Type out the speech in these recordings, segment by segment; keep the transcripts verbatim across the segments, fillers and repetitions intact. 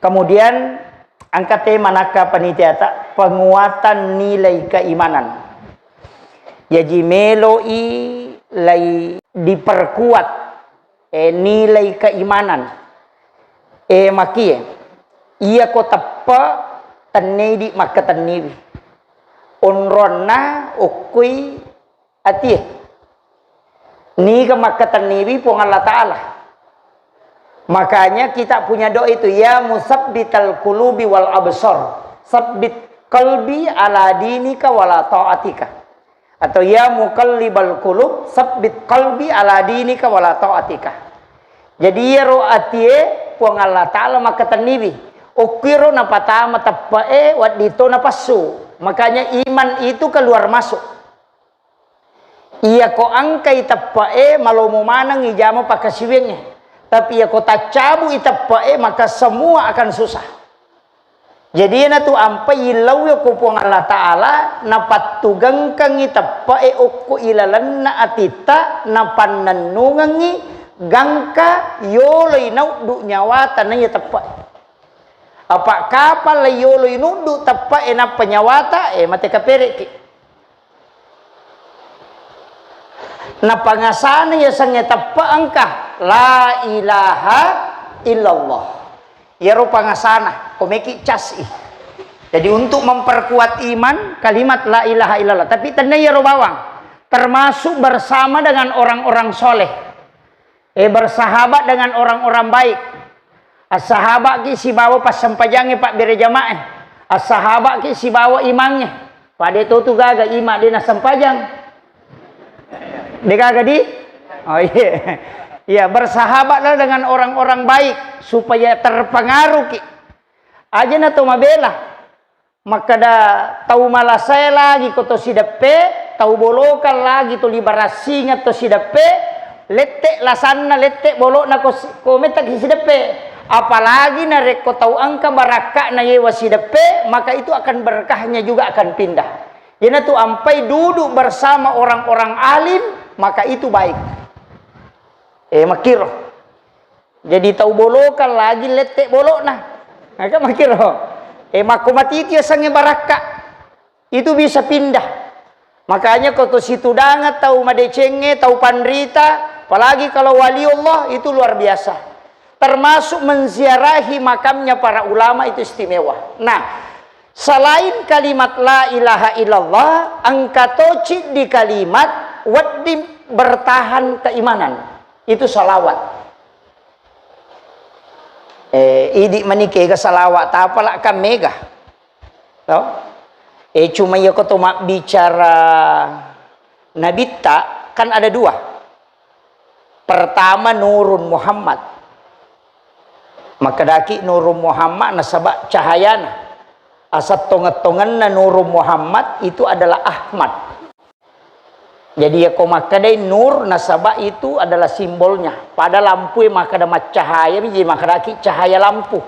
Kemudian engka tema nakka panitiata, penguatan nilai keimanan. Jaji meloi lai diperkuat, eh, nilai keimanan. Eh, makie, iya ko teppe tennedi makkatenniwi. Onronna okkui atie. Niga makkatenniwi Puang Allah Ta'ala. Makanya kita punya doa itu, "Ya musabbital qulubi wal absar, sabbit qalbi ala dinika wala ta'atika." Atau, "Ya muqallibal qulub, sabbit qalbi ala dinika wala ta'atika." Jadi, iyaro atie Puang Allah Ta'ala makkatenniwi. Okkuiro napatama teppe'e, wedding to napassu. Makanya iman itu keluar masuk. Iyako engkai teppe'e, malomo manengngi jama pakkasiwiangnge. Tapi iyako taccabui teppe'e, maka semua akan susah. Jadi, iyanatu ampai illauwi ko Puang Allah Ta'ala, napattugengkengngi teppe'e okko ilalenna atitta, napannennungengngi gangka yoloi nauddu nyawata naiya teppe'e. Apa kapang la yoloi nuddu teppe'e nappa nyawata, eh, mate kapere'ki. Napangasana yasengnge teppe engka, la ilaha illallah. Iyaro pangasana, komeki cas i. Jadi, untuk memperkuat iman, kalimat la ilaha illallah. Tapi tenna iyaro bawang, termasuk bersama dengan orang-orang soleh. Eh, bersahabat dengan orang-orang baik. Assahaba'ki sibawa passempajangnge pabbere jama'e. Assahaba'ki sibawa imangnge. Pada itu tu gaga ima de nassempajang. De gaga di? Oh, iya. Iya, bersahabatlah dengan orang-orang baik supaya terpengaruh ki. Aja na to mabela. Makkeda tau malasae lagi ko to sideppe, tau bolokang lagi to libarassingeng to sideppe, lette lasanna, lette bolo'na ko si-, ko mettaki sideppe. Apalagi narekko tau engka barakka'na yewa sideppe, maka itu akan berkahnya juga akan pindah. Iyanatu ampai duduk bersama orang-orang alim, maka itu baik. Eh, makkiro. Jadi tau bolokang lagi lette bolo'na. Maka makkiro. Eh, makko matiti yasengnge barakka. Itu bisa pindah. Makanya ko to situdangeng tau madecengnge, tau panrita, apalagi kalau wali Allah itu luar biasa. Termasuk menziarahi makamnya para ulama itu istimewa. Nah, selain kalimat la ilaha illallah, engka to ciddi kalimat wedding bertahan keimanan. Itu salawat. Eh, idi mani kega salawat tapala kan mega. To? Eh, cuma iya ko to mabbicara nabitta kan ada dua. Pertama Nurun Muhammad. Makkedaki Nurun Muhammad nasaba cahayana. Asal tongeng-tongenna Nurun Muhammad itu adalah Ahmad. Jadi, yako makkedai nur, nasaba itu adalah simbolnya. Pada lampue makkeda maccahaya, jadi makkedaki cahaya lampu.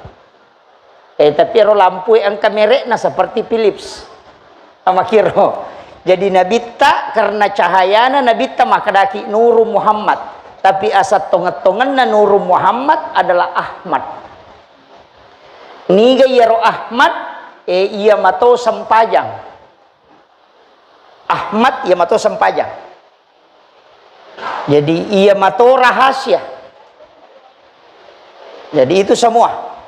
Eh, tapi ero lampue engka merekna seperti Philips. Amakiro. Jadi, nabitta karena cahayana nabitta makkedaki Nurun Muhammad. Tapi asal tongeng-tongenna Nurun Muhammad adalah Ahmad. Niga iyaro Ahmad? Eh, iya mato sempajang. Ahmad iya mato sempajang. Jadi iya mato rahasia. Jadi itu semua.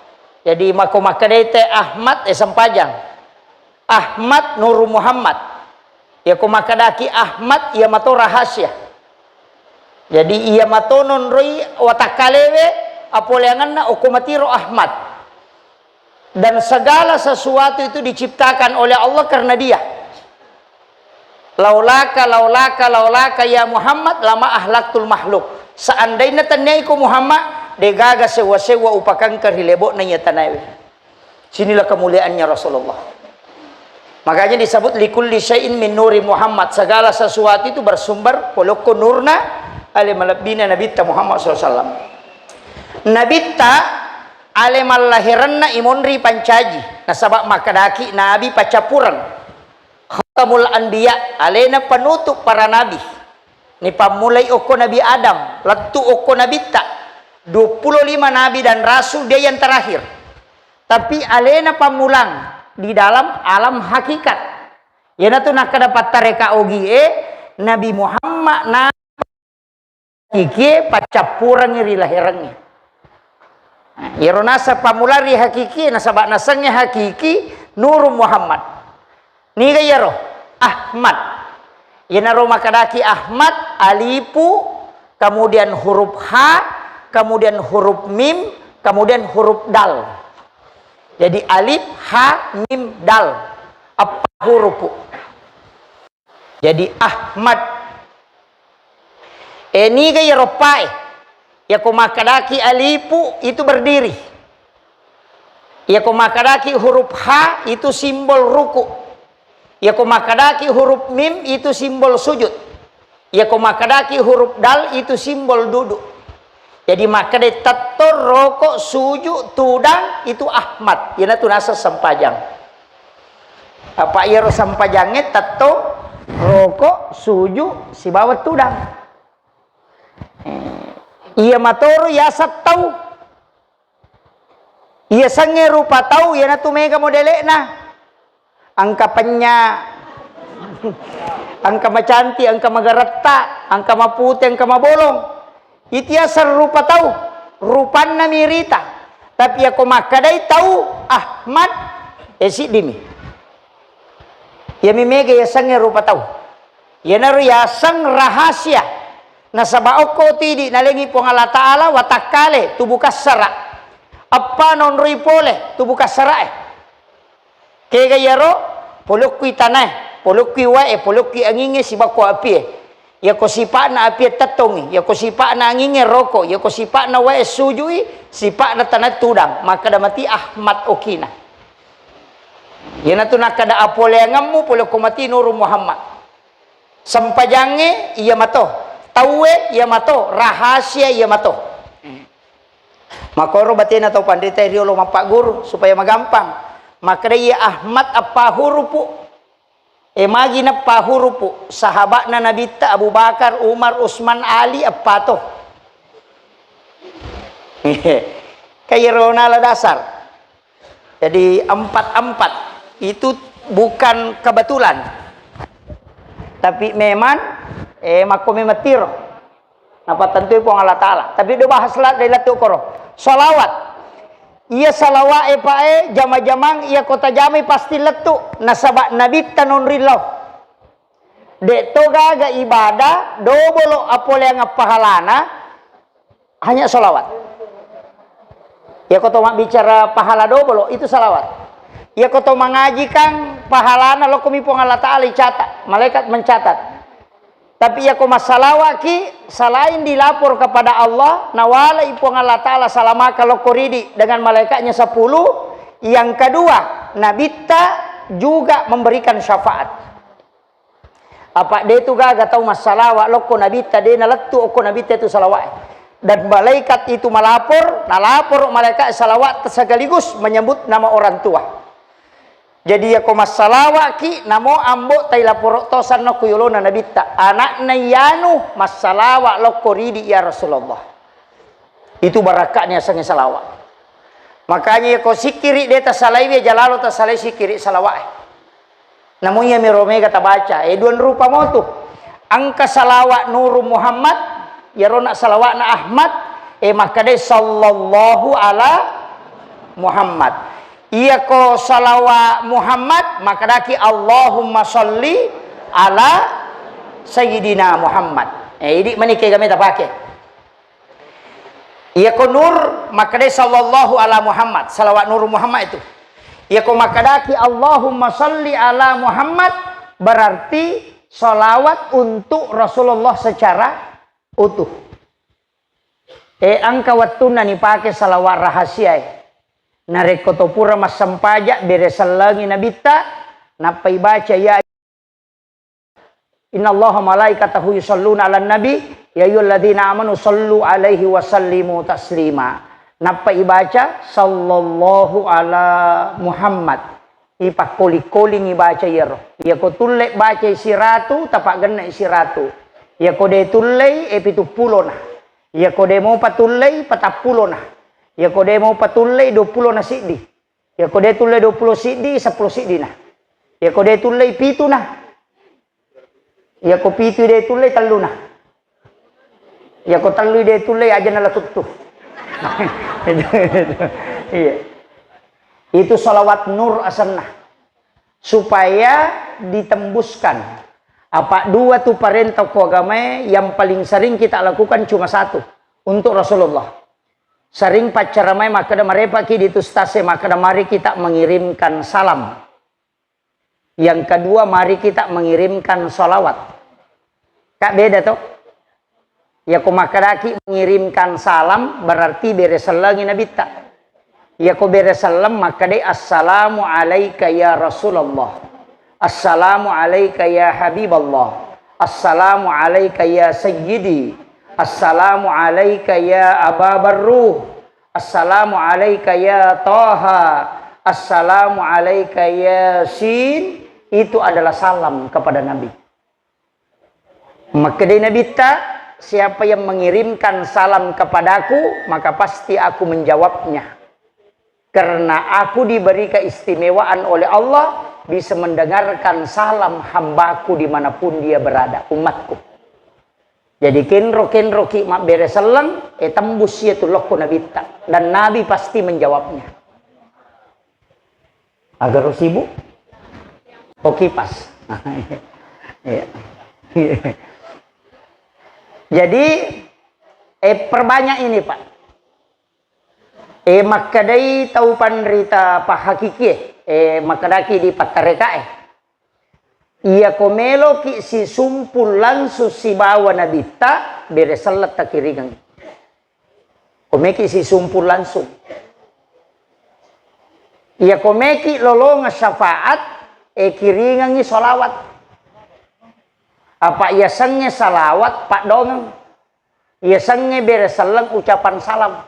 Jadi mako makkedai te Ahmad, eh, sempajang. Ahmad Nurun Muhammad. Yako makkedaki Ahmad iya mato rahasia. Jadi iya mato nonroi watakkalewe apoleangenna okko matiro Ahmad. Dan segala sesuatu itu diciptakan oleh Allah karena Dia. Laulaka, laulaka, laulaka ya Muhammad, lama ahlaktul makhluk. Seandainya tenniaiko Muhammad, degaga sewa-sewa upakangka ri lebo'na iya tanaewe. Sinilah kemuliaannya Rasulullah. Makanya disebut likulli syai'in min nuri Muhammad. Segala sesuatu itu bersumber polokko nurna ale malebbina Nabitta Muhammad sallallahu alaihi wasallam. Nabitta ale mallahiranna imonri pancaji, nasaba makkedaki nabi paccappureng. Khatamul anbiya, alena penutup para nabi. Nipammulai okko Nabi Adam, lettu okko nabitta. Dua puluh lima nabi dan rasul, dia yang terakhir. Tapi alena pammulang di dalam alam hakikat. Iyanatu nakkeda pattareka ogie, Nabi Muhammad na hakikie paccappurengngi ri laherengnge. Nah, iyaro naseng pammulang ri hakikie, nasaba nasengnge hakiki Nuru Muhammad. Niga iyaro? Ahmad. Iyanaro makkedaki Ahmad, alifu, kemudian huruf ha, kemudian huruf mim, kemudian huruf dal. Jadi alif, ha, mim, dal. Eppa hurupu. Jadi Ahmad. E, niga iyaro pae? Yako makkedaki alifu itu berdiri. Yako makkedaki huruf ha itu simbol ruku. Yako makkedaki huruf mim itu simbol sujud. Yako makkedaki huruf dal itu simbol duduk. Jadi makkeda tetto, roko, suju, tudang itu Ahmad. Iyanatu naseng sempajang. Apa iyaro sempajangnge tetto, roko, suju, sibawa tudang. Eh, iya matoro yaseng tau. Iya sengnge rupa tau, iyanatu mega modele'na. Engka penya, engka macanti, engka magaretta, engka mapute, engka mabolong. Itu yaseng rupa tau, rupanna mirita. Tapi yako makkedai tau Ahmad, e siddimi. Iyami mega yasengnge rupa tau. Iyanaro yaseng rahasia. Nasaba okko tu idi nalengi Puang Allah Ta'ala watakkale tubuh kassara. Eppa naonroi pole tubuh kassarae. Kega iyaro, polokkui tanae, polokkui wae, polokkui angingnge, sibakko apie. Yako sipa'na apie tettongi, yako sipa'na angingnge roko, yako sipa'na wae sujui, sipa'na tanae tudang. Makkeda mati Ahmad okina. Iyanatu nakkeda apoleangemmu polokko mati Nuru Muhammad. Sempajangnge iya mato, tauwe iya mato, rahasia iya mato. Makoro batena tau panrita riolo mappagguru supaya magampang. Makkeda iya Ahmad eppa hurupu. E magi neppa hurupu? Sahaba'na Nabitta Abu Bakar, Umar, Usman, Ali eppa to. Kairona la dasar. Jadi empat-empat itu bukan kebetulan. Tapi memang, eh, makko memang tiro. Napattentui Puang Allah Ta'ala. Tapi do bahas la-, dai lettu koro. Salawat. Iya salawat e, Pak, e, jama-jamang iya kota jamai pasti lettu. Nasaba Nabitta nonrillau. Dek to gaga ibadah, dobolo apoleang pahalana, hanya salawat. Yako to mabbicara pahala dobolo, itu salawat. Yako to mangaji kan pahalana lokkomi Puang Allah Ta'ala icatat, malaikat mencatat. Tapi yako massalawaki, selain dilapor kepada Allah, nawalai Puang Allah Ta'ala salamaka lokko ridi dengan malaikatnya sepuluh, yang kedua, Nabitta juga memberikan syafaat. Apa de tu gaga tau massalawa lokko Nabitta, de nalettu okko Nabitta itu salawat. Dan malaikat itu melapor, nalapor malaikat salawat sekaligus menyebut nama orang tua. Jadi yako massalawaki, namo ambo tai laporo to sanna ku yolona Nabitta. Anakna yanu massalawa lokko ridi ya Rasulullah. Itu barakaknya sange salawat. Makanya yako sikiri de tasalaiwi, jalalo tasalai sikiri salawat. Namu iyami ro mega tabaca, e, duan rupa motu. Engka salawat Nuru Muhammad, yarona salawatna Ahmad, e, makkadai sallallahu ala Muhammad. Iyako salawat Muhammad, makkadaki Allahumma salli ala Sayyidina Muhammad. E, idi mani kega meta pake. Iyako Nur, makkadai sallallahu ala Muhammad, salawat Nur Muhammad itu. Iyako makkadaki Allahumma salli ala Muhammad, berarti salawat untuk Rasulullah secara utuh. E, engka wettunna nipake salawat rahasia e. Narekko to pura massempajang, bere sellengi Nabitta, nappa ibaca ya Innallaha malaikatahu yusalluna 'alan nabi, ya ayyuhalladzina amanu sallu 'alaihi wa sallimu taslima. Nappa ibaca sallallahu ala Muhammad. Ipakkoli-kolingi baca iyaro. Iyako tulle bacai siratu, tapaggenna siratu. Iyako de tullei, e, pituppulona. Iyako de mopa tullei, patappulona. Iyako de mopa tullei, duppulona siddi. Iyako de tullei duappulo siddi, seppulo siddina. Iyako de tullei pituna. Iyako pitu de tullei telluna. Iyako tellu de tullei aja nalatuttu. Iya. Itu salawat nur asenna. Supaya ditembuskan. Apa dua tu parenta ko agamae yang paling sering kita lakukan cuma satu. Untuk Rasulullah. Sering paccaramai makkeda, marepaki di tu stase makkeda, mari kita mengirimkan salam. Yang kedua, mari kita mengirimkan salawat. Kak, beda to? Iyako makkedaki mengirimkan salam, berarti bere sellengi nabitta. Iyako bere selleng makkedai, "Assalamu alaika ya Rasulullah. Assalamu alaika ya Habiballah. Assalamu alaika ya Sayyidi. Assalamu alaika ya Aba Barruh. Assalamu alaika ya Taha. Assalamu alaika ya Sin." Itu adalah salam kepada Nabi. Makkedai Nabitta, "Siapa yang mengirimkan salam kepadaku, maka pasti aku menjawabnya. Karena aku diberi keistimewaan oleh Allah, bisa mendengarkan salam hambaku dimanapun dia berada, umatku." Jadi kenro-kenroki mabbere selleng, e tembus iya tu lokko Nabitta. Dan Nabi pasti menjawabnya. Agaro sibuk? Oh, kipas. Iya. Jadi, eh, perbanyak ini, Pak. Eh, makkedai tau panrita pahakikie, eh, makkedaki di pakkarekae. Iyako meloki sisumpul langsung sibawa Nabitta, bere selleng takiringengngi. Ko meki sisumpul langsung. Iyako meki lolongeng syafaat, e kiringengngi salawat. Apa iyasengnge salawat paddongeng. Iyasengnge bere selleng ucapan salam.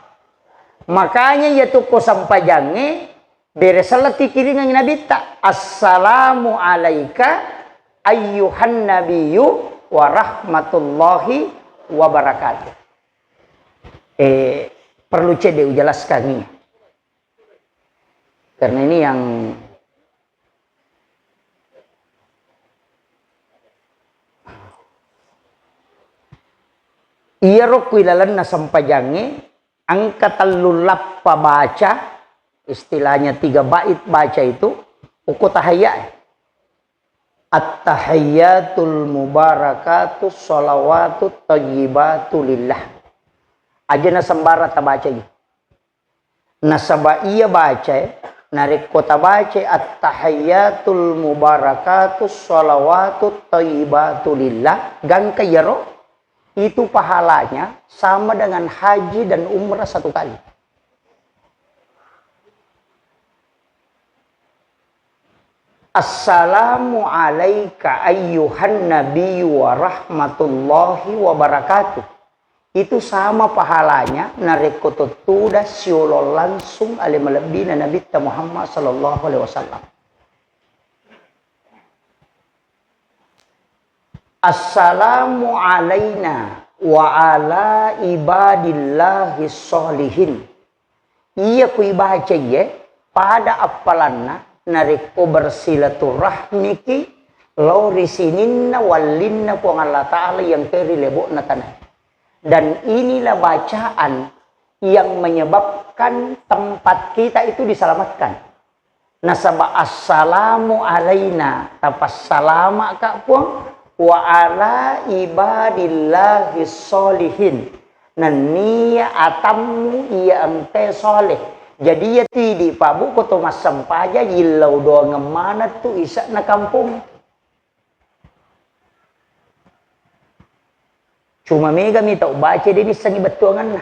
Makanya iyatu ko sempajangnge, bere selleng tikiringengngi Nabitta. "Assalamu alaika ayyuhan nabiyyu wa rahmatullahi wa barakatuh." Eh, perlu cedde ujelaskan ini. Karena ini yang iyaro ku ilalenna sempajangnge, engka tellu lappa baca, istilahnya tiga bait baca itu, uku tahayya. At-tahiyyatul mubarakatus shalawatut thayyibatu lillah. Aja na sembarang tabaca iya. Nasaba iya bacae, narekko tabacae at-tahiyyatul mubarakatus shalawatut thayyibatu lillah, gangka iyaro, itu pahalanya sama dengan haji dan umrah satu kali. Assalamu alaika ayyuhan nabiyyu wa rahmatullahi wa barakatuh. Itu sama pahalanya narekko tuttuda siolo langsung ale malebbina Nabitta Muhammad sallallahu alaihi wasallam. Assalamu alaina wa ala ibadillahis sholihin. Iya ku ibaca iye, pada appalanna narekko bersilaturahmiki lao ri sininna wallinna Puang Allah Ta'ala yang ke ri lebo'na tanae. Dan inilah bacaan yang menyebabkan tempat kita itu diselamatkan. Nasaba assalamu alaina, tapassalama'ka Puang, wa ala ibadillahis sholihin, nenniya atammu iya engkae soleh. Jadi iya tu idi Pak Bu, ko to massempajang, yillau doangeng maneng tu ise'na kampong. Cuma mega mi tau baca de missengi bettuanganna.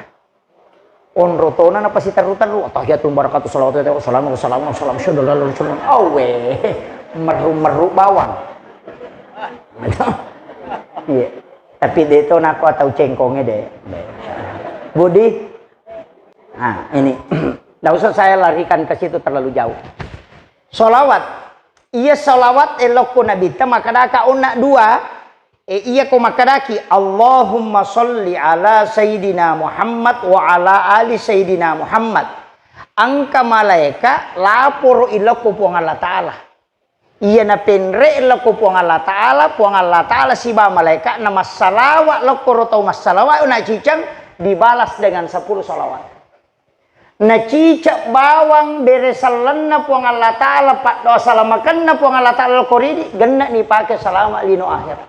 Onro tona napasiterru-terru, "Attahiyatul mubarakatuh, salawatu, salamu, salamu, salamu, syadalala, syadalala." Awe, meru-meru bawang. Iya. Tapi de to nako atau cengkonge de. Budi. Nah, ini. Nggak usah saya larikan ke situ terlalu jauh. Salawat. Iya salawat elokku Nabitta makkedaka onna dua, e, iyako makkedaki, "Allahumma sholli ala Sayyidina Muhammad wa ala ali Sayyidina Muhammad." Engka malaeka laporo ilokko Puang Allah Ta'ala. Iya napenre lokko Puang Allah Ta'ala, Puang Allah Ta'ala siba malaeka'na massalawa lokko ro tau massalawa, naciceng dibalas dengan sepuluh salawat. Naciceng bawang bere sellenna Puang Allah Ta'ala, paddoa salamakenna Puang Allah Ta'ala lokko ridi, genna nipake salama lino akhirat.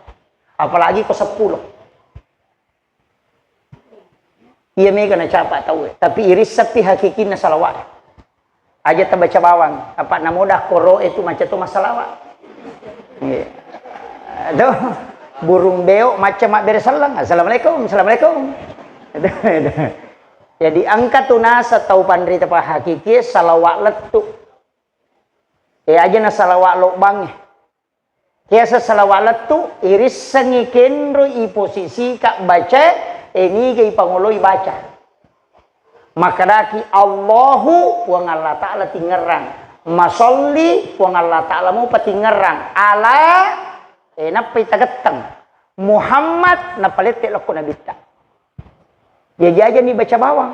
Apalagi ko sepuluh. Iya mega nacapa tauwe, tapi irissappi hakikinna salawat. Aja tabaca bawang, apa namoda koro itu macca to massalawa. Iya. Aduh, burung beo macca mabbere sellang. Assalamualaikum, assalamualaikum. Aduh, aduh. Jadi engka tu nasa tau panrita pa hakiki salawat lettu. Eh, aja na salawat lobbangnge. Kiasa salawat lettu, irissengngi kenro iposisika baca, e niga ipangoloi baca. Makkedaki Allahu, Puang Allah Ta'ala tingerrang. Masolli, Puang Allah Ta'ala mupa tingerrang. Ala, e nappai tagetteng. Muhammad, napalette lokko nabitta. Jaji aja ni baca bawang.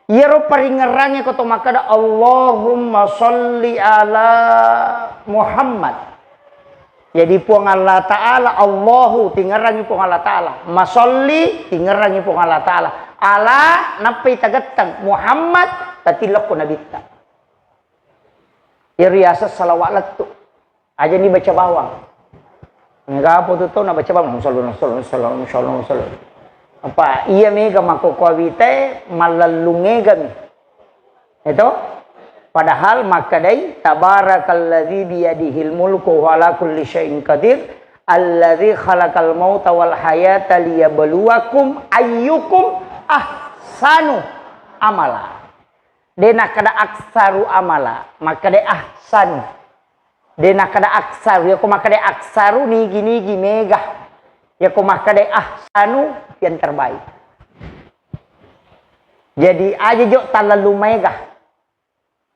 Iyaro paringerrangnge ko to makkeda, "Allahumma sholli ala Muhammad." Jadi Puang Allah Ta'ala, Allahu, tingerrangi Puang Allah Ta'ala. Masolli, tingerrangi Puang Allah Ta'ala. Ala, nappai tagetteng. Muhammad, tatilokko nabitta. Iyaro riaseng salawat lettu. Aja ni baca bawang. Mega apa tu tau na baca bawang? Sallallahu, sallallahu, sallallahu, sallallahu, sallallahu. Apa iya mega makko kuawite mallellung mega mi. Itu? Padahal makkedai, "Tabarakalladzi biyadihil mulku wa huwa ala kulli syai'in qadir, alladzi khalaqal mauta wal hayata liyabluwakum ayyukum ahsanu amala." De nakkeda aksaru amala, makkeda ahsanu. De nakkeda aksaru, yako makkeda aksaru nigi-nigi mega. Yako makkeda ahsanu yang terbaik. Jadi aja jo talalu mega.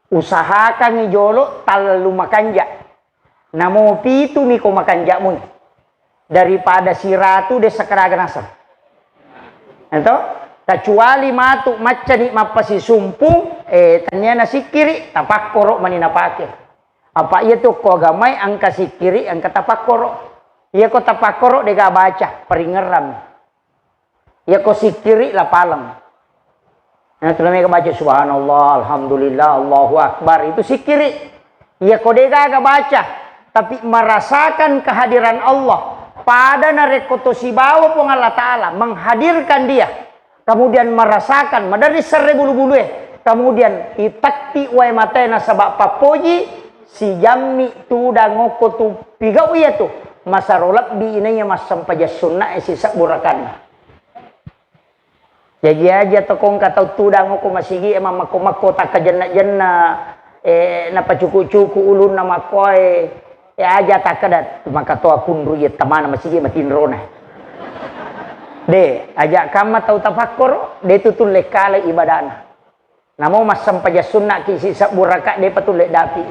Usahakangi jolo talalu makanja. Namo pitu miko makanja mui. Daripada siratu de sakaraga naseng. Ento? Kecuali matu maccani mappasisumpung, eh, tania nasikkiri, tapakkoro mani napake. Apa iya tu ko agamai engka sikkiri, engka tapakkoro. Iya ko tapakkoro dega baca, paringerrang. Iya ko sikkiri la paleng. Nah, tu namanya baca subhanallah, alhamdulillah, Allahu akbar. Itu sikkiri. Iya ko degaga baca, tapi merasakan kehadiran Allah. Pada narekko to sibawa Puang Allah Ta'ala menghadirkan dia, kemudian merasakan, maderri serre bulu-bulue, kemudian itekki wae matae nasaba pappoji, sijammi tudang okko tu pigau iya tu, masaro lebbi inaiya massempajang sunna e sisebbu rakanna. Jaji aja tokongka tau tudang ko masigi e mammakko-makko takkajenna-jenna, eh, napacuku-cuku ulunna makkoe, eh, aja takkada makatoa kunru ye tamana masigi matinrona. De, aja kamma tau tapakkoro, de tu tulle kala ibadana. Namo massempajang sunna ki sisebbu raka de patulle dapi.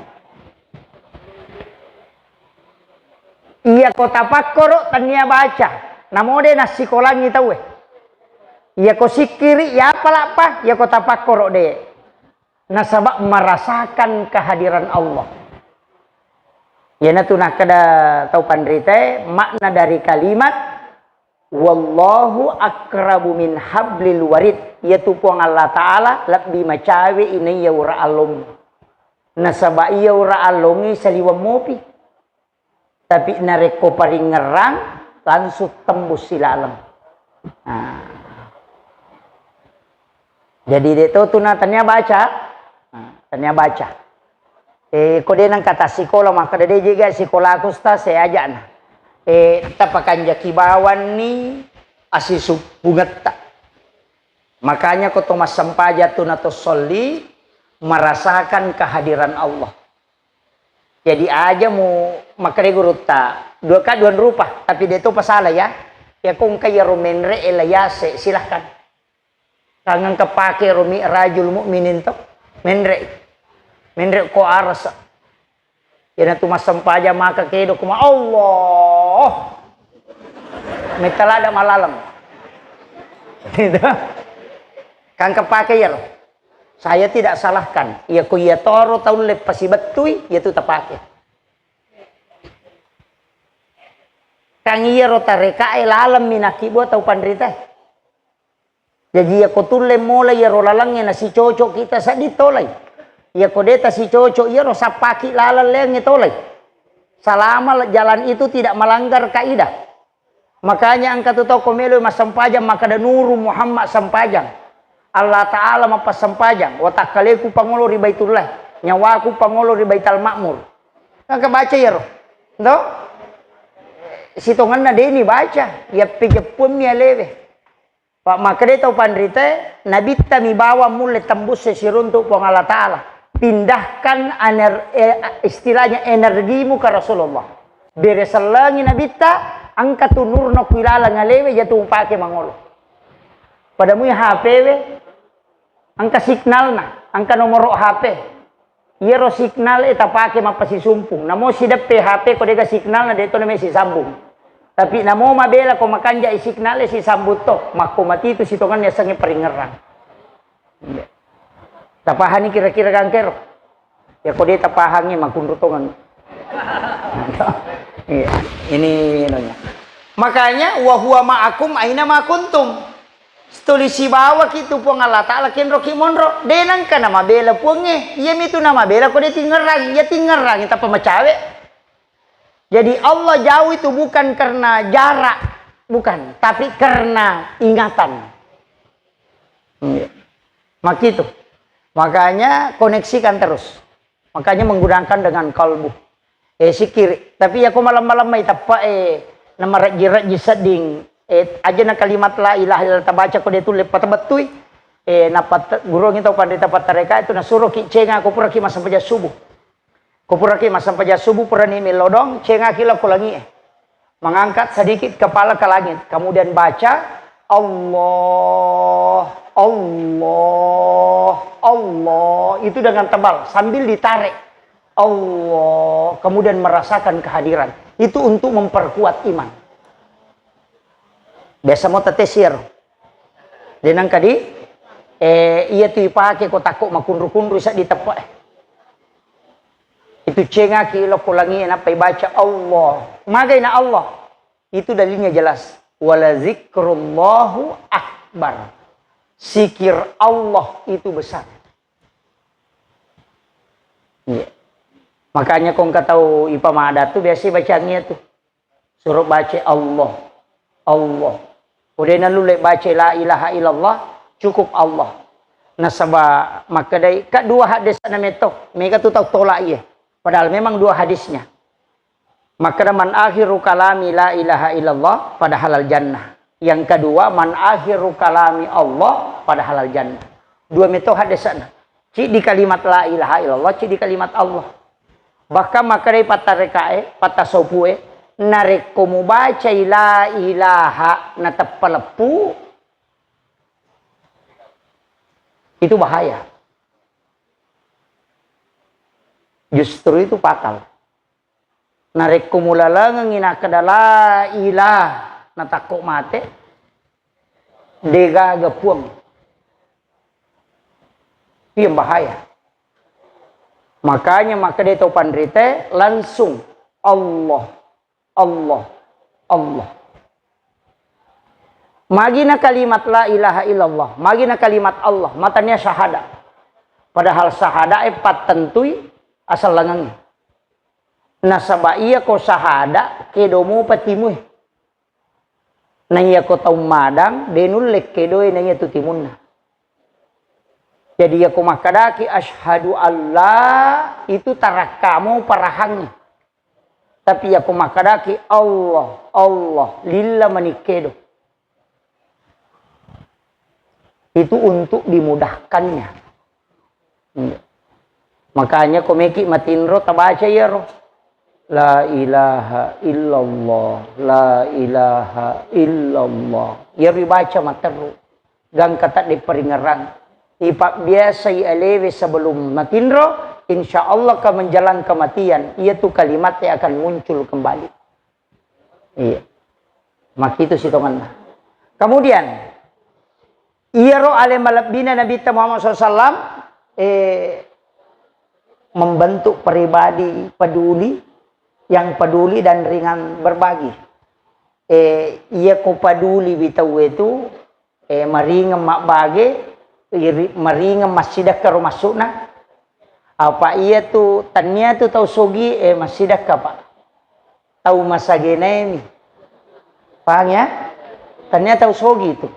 Iya ko tapakkoro tania baca, namo de nassikolangi tauwe. Iya ko sikkiri, ya palappa, iya ko tapakkoro de. Nasaba merasakan kehadiran Allah. Iyanatu nakkeda tau panritae, makna dari kalimat, "Wallahu akrabu min hablil warid." Iyatu Puang Allah Ta'ala lebbi macawe inaiya ura allong. Nasaba iya ura allongi saliweng mopi. Tapi narekko paringerrang, langsung tembus silaleng. Nah. Jadi de to tuna tania baca. Nah, tania baca. Eh, ko de nengka tassikola, makkeda de jega sikolaku, Ustaz, saya ajana. Eh, tapakanjaki bawanni asisuppungetta. Makanya ko to massempajang tuna to solli, merasakan kehadiran Allah. Jadi aja mu makkeda gurutta, dua ka dua rupa, tapi de to pasala ya. Ya ko engka iyaro menre e la yase, silahkan. Kangengka pake ro mi'rajul mu'minin to, menre. Menre ko arasa. Iyanatu massempajang maka kedo kuma Allah. Metalada malaleng. Gitu. Kangka pake iyaro. Saya tidak salahkan. Iya ko iya toro taulle pasibettui, iya tu tapake. Kan iyaro tarekae laleng minakki bua tau panritae. Jaji, iyako tulle mola iyaro lalengnge nasicocok kita sedding tolai. Iyako de' tasicocok iyaro sappaki laleng leangnge tolai. Selama jalan itu tidak melanggar kaidah. Makanya engka tu tau ko melo massempajang makkeda Nuru Muhammad sempajang. Allah Ta'ala mappassempajang. Watakkaleku pangolo ri Baitullah. Nyawaku pangolo ri Baital Ma'mur. Engka baca iyaro. Ndo? Sitongenna de'ni baca. Iyappi jeppuammi alewe. Pak, makkedai tau panrite, Nabitta mi bawang mulle tembusse siruntu Puang Allah Ta'ala. Pindahkan ener-, eh, istilahnya energimu ke Rasulullah. Bere sellengi Nabitta, engka tu nurna ku ilaleng alewe, iya tu mupake mangolo. Pada mui H P we, engka signalna, engka nomoro H P. Iyaro signal e tapake mappasisumpung. Namo sideppe H P ko de'ga signal na de'to name sisambung. Tapi namo mabela ko makanja i signal e sisambung to, makko mati tu sitongenna yasengnge paringngerang. Iya. Tapahani kira-kira gangkero? Ya ko de' tapahangi makunru tongen. Iya, ini inonya. Makanya wa huwa ma'akum aina ma kuntum. Tuli sibawaki tu Puang Allah Ta'ala kenroki monro. De' nengka namabela Puangnge. Iyami tu namabela ko de' tingngerang. Iya tingngerang tappa macawe. Jadi Allah jauh itu bukan karena jarak, bukan, tapi karena ingatan. Iya. Makitu. Makanya koneksikan terus. Makanya menggunakan dengan kalbu. Eh, sikiri. Tapi yako malam-malam mai teppa, eh, namarejji-rejji sedding. Eh, aja na kalimat la ilaha illallah tabaca ko de' tulle patebettui. Eh, nappa te-, gurongi tau panrita pattareka itu nasuroki cenga ko puraki massempajang subuh. Ko puraki massempajang subuh purani melodong, cengaki lao ko langi e. Mengangkat sedikit kepala ke langit, kemudian baca, "Allah, Allah, Allah." Itu dengan tebal, sambil ditarik. Allah, kemudian merasakan kehadiran. Itu untuk memperkuat iman. Biasa mo tete siar. De' nengka di, eh, iya tu ipake ko takko makunru-kunru seddi teppa e. Itu cengaki lao ko langi e, nappa ibaca Allah. Magai na Allah. Itu dalilnya jelas. Wala zikrullahu akbar. Zikir Allah itu besar. Iya. Makanya ko engka tau ipamada tu biasa bacangi tu. Suro baca Allah. Allah. Ko de' nalulle baca la ilaha illallah, cukup Allah. Nasaba makkedai, ka dua hadis na metto. Mega tu tau tolak iye. Padahal memang dua hadisnya. Makkeda, "Man akhiru kalami la ilaha illallah, fadahalal jannah." Yang kedua, "Man akhiru kalami Allah, fadahalal jannah." Dua metto hadisna. Ciddi kalimat la ilaha illallah, ciddi kalimat Allah. Bahkan makkedai pattarekae, pattasopu'e, narekko mubacai la ilaha nateppa leppu, itu bahaya. Justru itu fatal. Narekko mulalengengngi nakkeda la ilah natakko mate, degaga puang. Itu yang bahaya. Makanya makkeda tau panrite langsung Allah, Allah, Allah. Magina kalimat la ilaha illallah, magina kalimat Allah, matania syahadat. Padahal syahadat e pattentui asallangengnge. Nasaba iya ko sahada, kedo mopa timue. Na iya ko tau madang, de nulle kedoe na iya tu timunna. Jadi iya ko makkedaki asyhadu alla, itu tarakka mopa rahangnge. Tapi iya ko makkedaki Allah, Allah, lilla mani kedo. Itu untuk dimudahkannya. Iya. Makanya ko meki matinro tabaca iyaro. La ilaha illallah, la ilaha illallah. Iyaro ibaca materru. Gangka tadde paringerang. Ipabbiasai alewe sebelum matinro, insya Allah ka menjelang kematian, iya tu kalimat yang akan muncul kembali. Iya. Makitu sitongenna. Kemudian, iyaro ale malebbina Nabitta Muhammad sallallahu alaihi wasallam, eh, membentuk pribadi peduli, yang peduli dan ringan berbagi. Eh, iya ko peduli wi tau itu, eh, maringeng mabbage, iri-, maringeng massidekka ro maksudna. Apa iya tu, tania tu tau sogi, eh, massidekka, Pak. Tau masagenaemi. Paham ya? Tania tau sogi tu.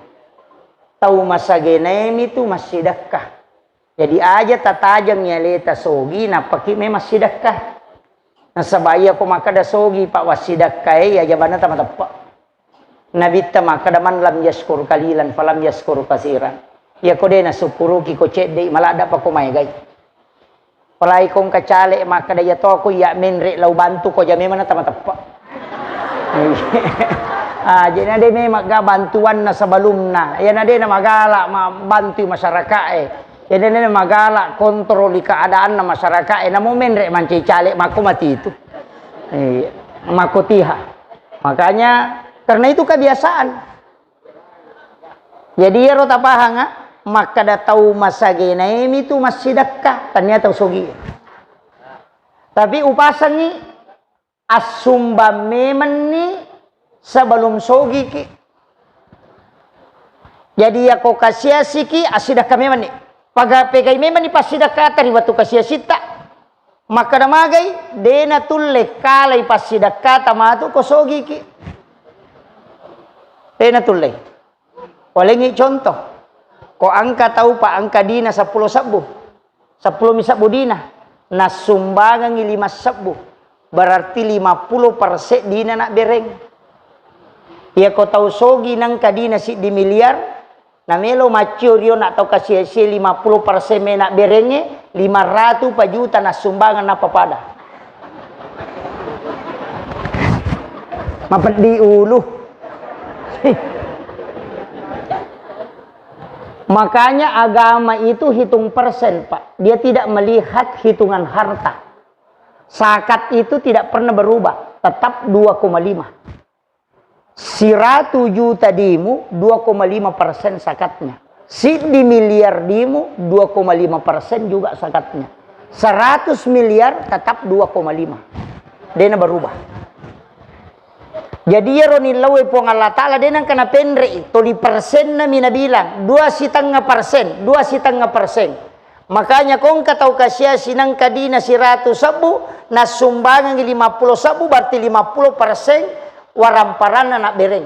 Tau masagenaemi tu massidekka. Jadi aja tatajeng aleta sogi, nappaki memang sidekka. Nasaba iya ko makkeda sogi, Pak, wassidekkae, iya jabanna tamateppe. Nabitta makkeda, "Man lam yaskur kalilan, falam yaskur kasiran." Iya ko de nasukkuruki ko cedde, maladda pa ko maegai. Apalagi ko engka caleg makkeda, "Iya to ko iya menre lao bantu ko ja memang na tamateppe." Ah, jadi na de memang ga bantuanna sebelumna. Iya na de na magala ma-, bantu masyarakat e. Jadi na de na magala kontroli keadaanna masyarakat e. Namo menre mancaji caleg mako mati itu. Iya, mako tiha. Makanya karena itu kebiasaan. Jadi iyaro tapahanga, makkeda tau masagenaemi tu massidekka, tania tau sogi. Tapi upasengi assumbang memenni sebelum sogiki. Jadi yako kasiasiki, assidekka memenni. Paga-, pegai memenni passidekkata ri wettu kasiasitta. Makkeda magai, de natulle kalai passidekkata matu ko sogiki. De natulle. Walengngi contoh. Ko engka tau pa engka dina seppulo sebbu. Seppulo mi sebbu dina. Nassumbangengngi lima sebbu. Berarti lima puluh persen dina nabbereng. Iya ko tau sogi nengka dina siddi miliar, namelo maccio rio na tau kasiasie lima puluh persen mena berengnge, lima ratu pa juta nassumbangeng nappa pada. Mapeddi ulu. Makanya agama itu hitung persen, Pak. Dia tidak melihat hitungan harta. Zakat itu tidak pernah berubah, tetap dua koma lima. Siratu juta dimu, dua koma lima persen zakatnya. Siddi miliar dimu, dua koma lima persen juga zakatnya. Seratus miliar tetap dua koma lima. Dena berubah. Jadi iyaro nillau e Puang Allah Ta'ala de nengka napenre'i, toli persenna mi nabilang, dua sitengnga persen, dua sitengnga persen. Makanya ko engka tau kasiasi nengka dina siratu sebbu, nassumbangengngi lima puluh sebbu, berarti lima puluh persen waramparanna nabbereng.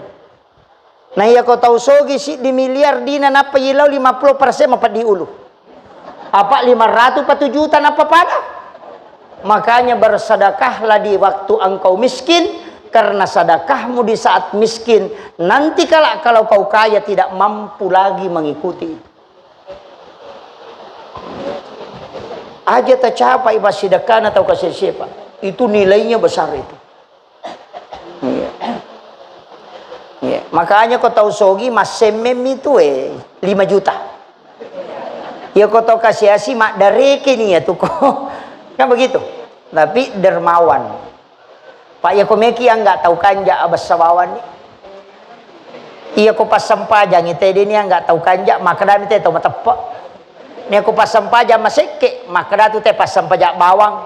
Na iya ko tau sogi siddi miliar dina nappa yilau lima puluh persen mapeddi ulu. Apa lima ratu pa tu juta nappa pada? Makanya bersedekahlah di waktu engkau miskin, karena sedekahmu di saat miskin, nanti kelak kalau kau kaya tidak mampu lagi mengikuti. Aja tacapai passidekkana tau kasiasie, Pak. Itu nilainya besar itu. Iya. Iya. Makanya ko tau sogi massemmemmi tu, eh, lima juta. Iya ko tau kasiasi maddareke ni ya tu ko. Kan begitu. Tapi dermawan. Pak, iya ko meki angga tau kanja abessa bawanni. Iya ko passempajang ite deni angga tau kanja, makkedami te tau mateppe. Nia ko passempajang masekke, makkeda tu te passempajang bawang.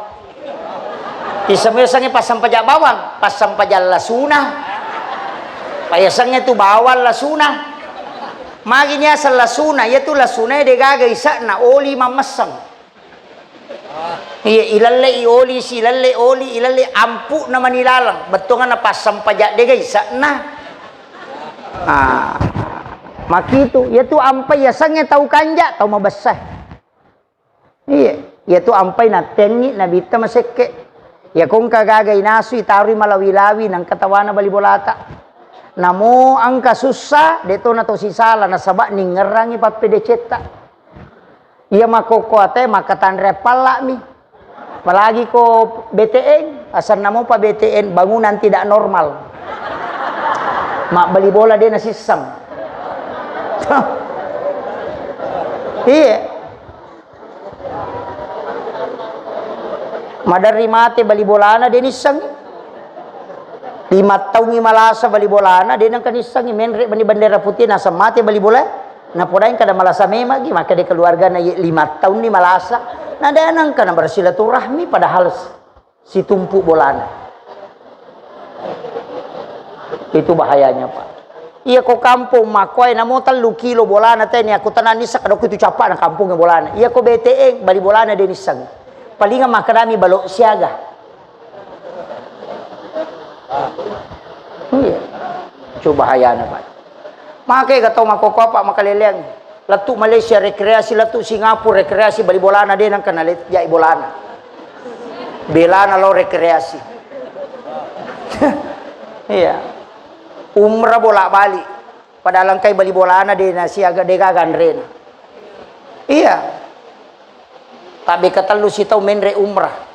Isemmi yasengnge passempajang bawang, passempajang lasuna. Pa yasengnge tu bawang lasuna. Magi niaseng lasuna, iya tu lasuna de gaga ise'na oli mammesseng. Iya, ilelle i oli si, ilelle oli, ilelle ampu'na mani laleng. Bettuanna passempajang de gaga ise'na. Ah, makitu, iya tu ampai yasengnge tau kanja, tau mabessa. Iya, iya tu ampai nattengngi nabitta masekke. Iya ko engka gaga inasu itaroi malawi-lawi nengka tawana bali bolata. Namo engka sussa, de to na to sisala nasaba ningngerangngi pappedecetta. Iya makkokkoe ate makkatanre palla'mi. Apalagi ko B T N, asenna mopa B T N, bangunan tidak normal. Mabbali bola de nasisseng. Iya. Maderri mate bali bolana de nissengngi. Lima taungngi malasa bali bolana de nengka nissengngi, menre bani bendera putih naseng mate bali bola. Napodaeng kada malasa memang gi, maka de keluargana ye lima tahun ni malasa. Nada nangka na bersilaturahmi padahal s-, situmpu bolana. Itu bahayanya, Pak. Iya ko kampung makkoe namo tellu kilo bolana teni, aku tenang nisseng kada ku itu capana kampungnya bolana. Iya ko B T N bali bolana de nisseng. Palingan makkedami balok siaga. Iya. Coba bahayana, Pak. Make ga tau makkokko apa makaleleang. Lettu Malaysia rekreasi, lettu Singapura rekreasi, bali bolana de nangka nalet jai bolana. Belana lo rekreasi. Iya. Umrah bolak-balik. Padahal engkai bali bolana de na siaga de gaga anrena. Iya. Tabbe ketellu sitau menre umrah.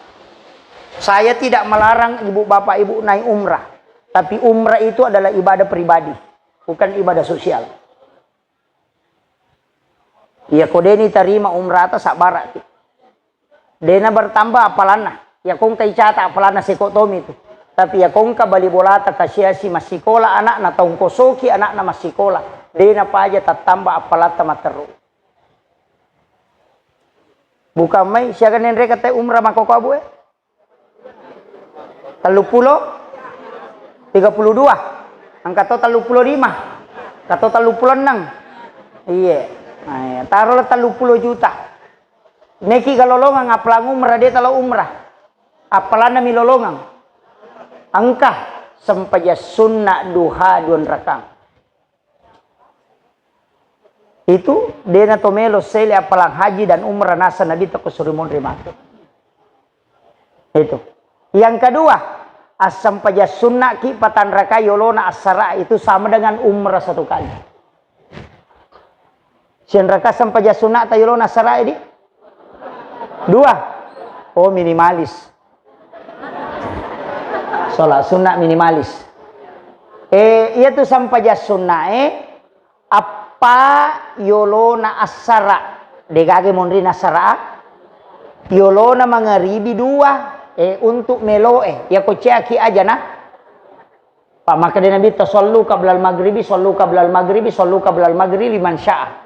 Saya tidak melarang ibu bapak ibu naik umrah. Tapi umrah itu adalah ibadah pribadi, bukan ibadah sosial. Iya ko deni tarima umrata sabbaraki. Dena bertambah appalanna. Iya ko engka icata appalanna seko tomi tu. Tapi iya ko engka bali bolata kasiasi massikola anakna, taung kosoki anakna massikola. Dena paja tattamba appalatta matteru. Bukan mai siaga nenre kata umrah makkokko abu e? Telluppulo? Tiga puluh dua? Engka to telluppulo lima? Engka to telluppulo enneng? Iye. Nah, iya. Taro le telluppulo juta. Neki ga lolongang appalang umrah, de talo umrah. Appalanna mi lolongang. Engka sempajang sunna duha duanrakang. Itu dena to melo sele appalang haji dan umrah nasa Nabi teko suri monri matu. Itu. Yang kedua, assempajang sunna ki patanrakai yolona assara itu sama dengan umrah satu kali. Sianraka sempajang sunna ta yolona assara di? Dua. Oh, minimalis. Sholat sunnah minimalis. Eh, iya tu sampajang sunnah eh, appa yolona assara. Degage monrina assara. Yolona mangaribi dua, eh, untuk meloe. Iya ko ceaki aja na. Pak, makkeda Nabi, "Sallu qablal maghribi, sallu qablal maghribi, sallu qablal maghribi liman syaa."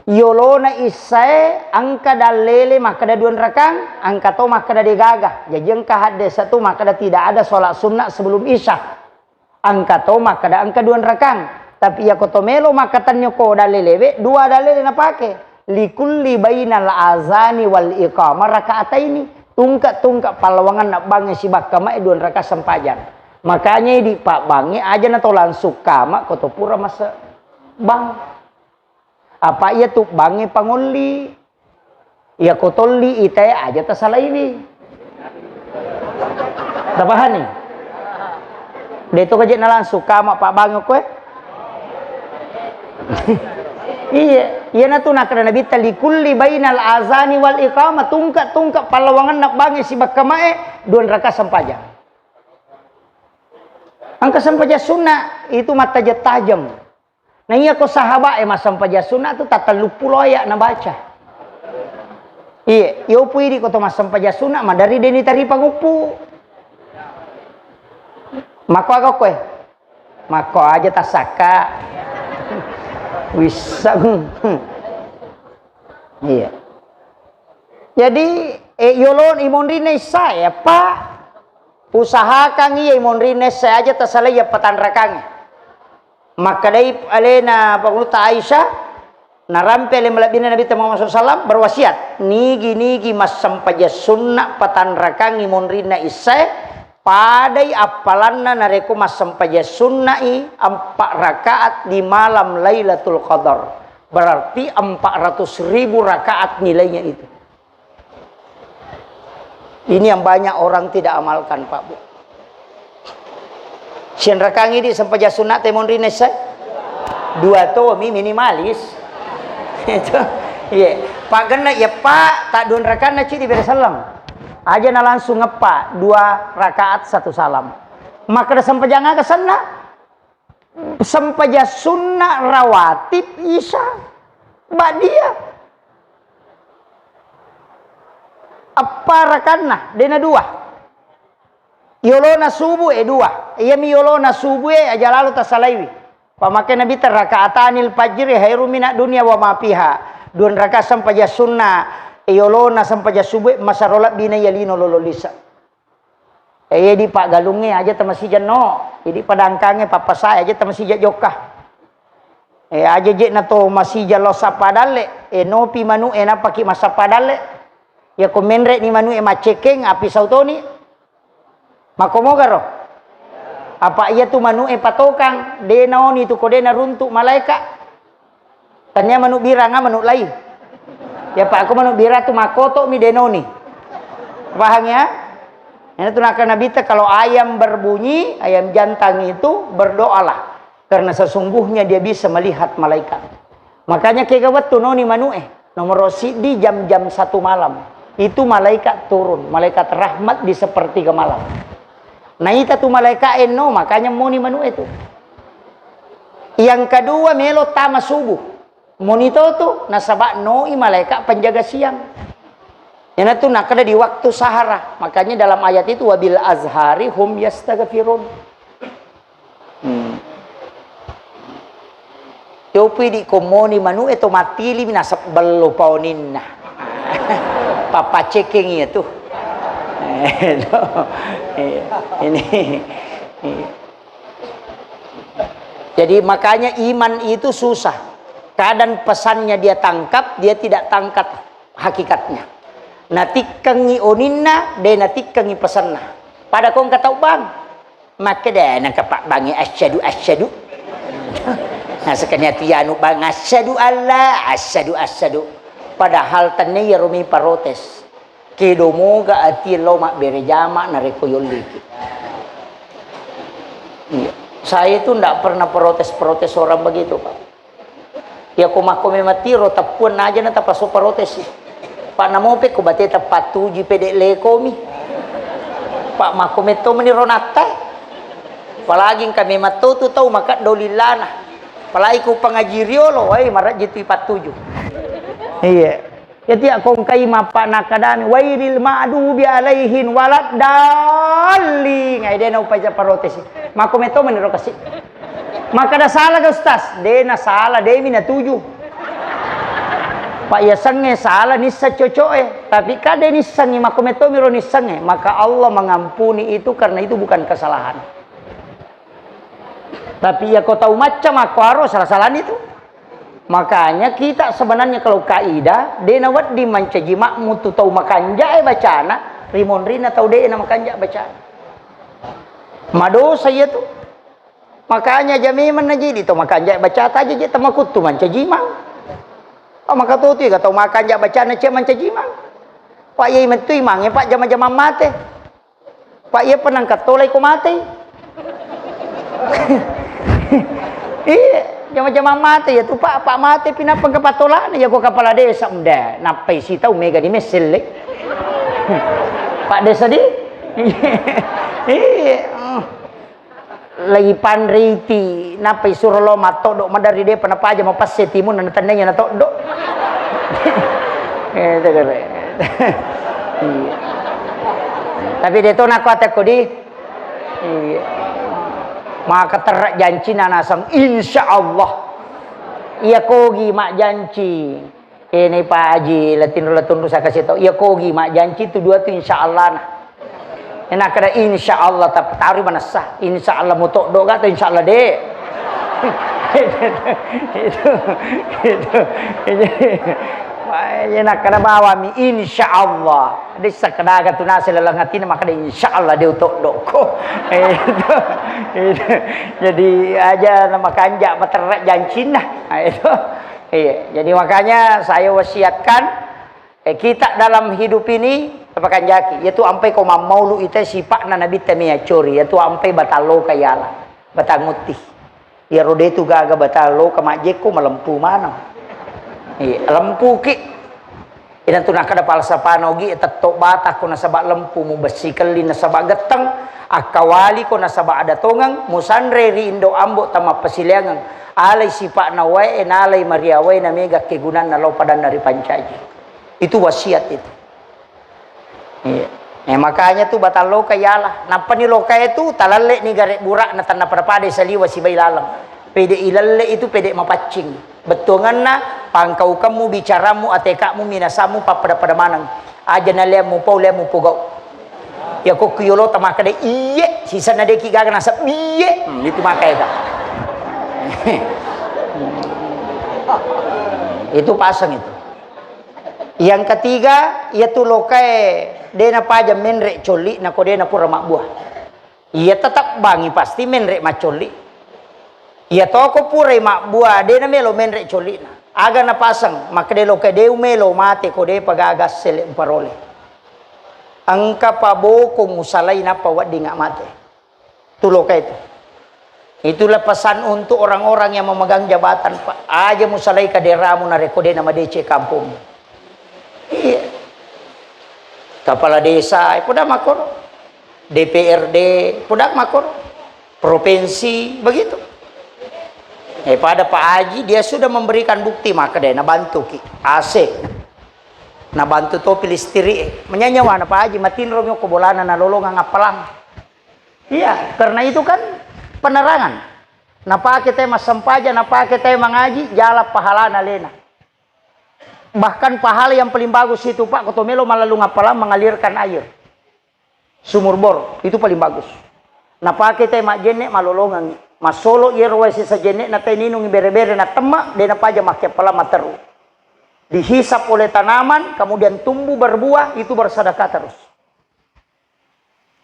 Yolona issae engka dallele makkeda duanrakang, engka to makkeda degaga. Jaji engka haddesa tu makkeda tidak ada sholat sunnah sebelum isya. Engka to makkeda engka duanrakang. Tapi iya ko to melo makkatenni ko dallelewe, dua dallele napake. Likulli bainal azani wal iqamah rakaataini. Tungke-tungke pallawangenna bangnge sibakka mae duanraka sempajang. Makanya idi pabbangnge aja na to langsung kama ko to pura mase bang. Apa iya tu bangnge pangolli. Iya ko tolli itae aja tasalaiwi. Tapahani? De to kaje na langsung kama pabbangnge koe. Iya, iya na tu nakkeda Nabitta likulli bainal azani wal iqamah, tungke-tungke pallawangenna bangnge sibakka mae duanraka sempajang. Engka sempajang sunna itu mattajeng-tajeng. Na iya ko sahabat e massempajang sunna tu tatelluppulo aya nabaca. Iye, yopu idi ko to massempajang sunna madari deni taripa nguppu. Makko aga koe? Makko aja tassakka. Wisseng. Iya. Jadi, eh, yolo imonrinna issae, apa? Usahakan iya imonrinna issae aja tasalai iya patanrakangnge. Makkedai alena Pangulutta Aisyah, narampe ale malebbina Nabitta Muhammad sallallahu alaihi wasallam berwasiat, nigi-nigi massempajang sunna patanrakangngi monrinna issae, padai appalanna narekko massempajang sunna'i empat rakaat di malam Lailatul Qadar. Berarti empat ratus ribu rakaat nilainya itu. Ini yang banyak orang tidak amalkan, Pak Bu. Sianrakang idi sempajang sunna te monrinna issae? Dua tomi minimalis. Itu. Iya. Paggenna iya, Pak, tak duanrakanna cidi bere sallam. Aja na langsung ngeppa dua rakaat satu salam. Makkeda sempajang aga senna? Sempajang sunna rawatib isya ba'diyah. Eppa rakanna, dena dua. Yolona subuh e dua. Iyami yolona subuh e aja lalo tasalaiwi. Pamake Nabitta, "Rakaatanil fajri khairum minad dunya wa ma fiha." Dua rakaat sempajang sunna, yolona sempajang subuh, masero lebbina iya lino lolo lise. Eh, iya di paggalungnge aja tamasija no, jadi padangkangnge pappasae aja tamasija jokka. Eh, aja je na to masija lo sappa dalle, eh, nopi manu'e nappaki massappa dalle. Iya ko menre ni manu'e maccekeng, api sautoni. Makkomogaro? Apa iya tu manu'e patokang, de naoni tu ko de naruntu malaeka. Tania manu biranga manu lai. Ya Pak, aku manu bira tu makoto mi denoni. Paham ya? Ini tu nakal Nabi ta, kalau ayam berbunyi, ayam jantan itu berdoalah. Karena sesungguhnya dia bisa melihat malaikat. Makanya kega wettu noni manu'e. Nomor siddi jam-jam satu malam. Itu malaikat turun, malaikat rahmat di sepertiga malam. Naita tu malaikat enno, makanya moni manu'e tu. Yang kedua melo tama subuh. Moni to tu, nasaba noi malaikat penjaga siang. Iyanatu nakkeda di waktu sahara. Makanya dalam ayat itu, "Wabil azhari hum yastaghfirun." Hmm. Yopi di komoni manu'e to mattili mi nasebbello paoninna. Pappacekeng iya tu. Eh, to. Iya. Ini. Iya. Jadi makanya iman itu susah. Kadang pesannya dia tangkap, dia tidak tangkap hakikatnya. Natikkengi oninna, de natikkengi pesanna. Pada kongka tau bang. Makkeda nengka pabbangnge asyhadu, asyhadu. Nasekani ati anu bang, asyhadu alla, asyhadu, asyhadu. Padahal tenne iyaro mi protes. Kedo moga ati lo mabbere jama narekko yolliki. Iya. Saya itu ndak pernah protes-protes orang begitu, Pak. Iya ko makko memang tiro teppuan aja na tapaso protes. Pak namope ko bate tepattuji pede lekomi. Pak makko metto meni ronatta. Apalagi engka memang to tu tau makeddo lillana. Apalagi ko pengaji riolo, wai marajji tu ipattuju. Iya. Jadi, ya, kongkai mappa nakadami, "Wairil ma'dubi alaihin waladdallin." Ai, de na upaja parotesi. Mako meto meniro kasi. Makada salah ga, Ustaz? De na salah, de mi natuju. Pak, ya sengnge salah, nissa coco'e. Tapi kade nissengngi, mako meto miro nissengnge. Maka Allah mengampuni itu karena itu bukan kesalahan. Tapi iya ko tau macca makkuaro salah-salani tu. Makanya kita sebenarnya kalau kaidah, de nawedding mancaji makmu tu tau makanjae bacana, rimonrina tau de na makanja bacana. Madosa iya tu. Makanya aja memang najidi tau makanjae bacata aja je tamakuttu mancaji imang. Pak maka tu tu iya tau makanja bacana cia mancaji imang. Pak iya mettu imangnge, Pak, jama-jamang mate. Pak, iya penangkat tolai ko matei. Iya, jama-jama mate ya tu, Pak, Pak mate pinappa engka patolana ya ko kepala desa mda, nappai sitau mega di messelle. Pak desa di? Iya. Lagi panriti, nappa isuro lo mattoddo maderri, depa napaja mapasse timunna, natennainya natoddo. Eh, tegere. Iya. Tapi de to nakko atekko di. Iya. Maka terra jancina naseng, insya Allah. Iya kogi majjanci. Eh, nei Pak Haji, latinro latunru saya kasih tahu. Iya kogi majjanci tu dua tu insya Allah na. Enak kada insya Allah tapi taruh manessa. Insya Allah mutoddo ga tu insya Allah de. Itu, itu, itu. Enak kada bawa mi insya Allah. De sakadaga tu nasi lalang hatina maka de insya Allah de utoddo ko. Itu, itu. Jadi aja nama kanja materra jancinna. Itu. Iya, jadi makanya saya wasiatkan, eh, kita dalam hidup ini, tapakanjaki, yaitu ampai ko mammaulu ita sipa'na Nabitta meyacori, yaitu ampai batalloka yala, batangutti. Iyaro detu gaga batalloka majjekko malempu maneng. Iya, lempuki. Idan tu nakkeda falsafana ogi tetto bata ko nasaba lempu, mubessi kelli nasaba getteng, akkawali ko nasaba ada tongeng, musanre ri indo ambo tamappasileangeng. Alai sipa'na wae, nalai mariawae, na mega kegunanna lao padanna ripancaji. Itu wasiat itu. Iya. Eh, makanya tu batalloka yala. Nappani lokae tu talalle ni gare bura'na tanna pada-pada saliwa sibai laleng. Pede ilelle itu pede mapaccing. Bettuanganna, pangkaukemmu, bicaramu, atekakmu, minasammu, pappada-pada maneng. Aja naleammu pau, leammu pogau. Ya kokku yolo ta makkeda iye, sisenna deki gaga nasab iye. Hmm, itu maka ega. Itu pasang itu. Yang ketiga, iya tu lokae dena paja menre colli nako dena pura mabbua. Iya tetap bangi pasti menre maccolli. Iya toko purai mabbua, de namelo menre colli'na. Aga napaseng, makkeda lokae de umelo mate ko de pagaga sele uparole. Engka paboko musalai nappa weddinga mate. Tu lokae tu. Itulah pesan untuk orang-orang yang memegang jabatan, Pak. Aja musalai kaderamu narekko de namadece kampungmu. Iya. Kepala desa, eh, poda makoro. D P R D, poda makoro. Provinsi, begitu. Eh, pada Pak Haji, dia sudah memberikan bukti, maka dia nabantu ki. A C. Nabantu topi listrik, eh. Menyanyawana Pak Haji, matinro mi ko bolana nalolongang appalang. Iya, karena itu kan penerangan. Napake te massempajang, napake te mangaji, jala pahalana lena. Bahkan pahala yang paling bagus itu, Pak, ko to melo mallalung appalang mengalirkan air. Sumur bor, itu paling bagus. Napake te majjenne malolongangi. Massolo iyero wae sisa jenne na te ninungi bere-bere na temma, de napaja makke appalang matteru. Dihisap oleh tanaman, kemudian tumbuh berbuah, itu bersedekah terus.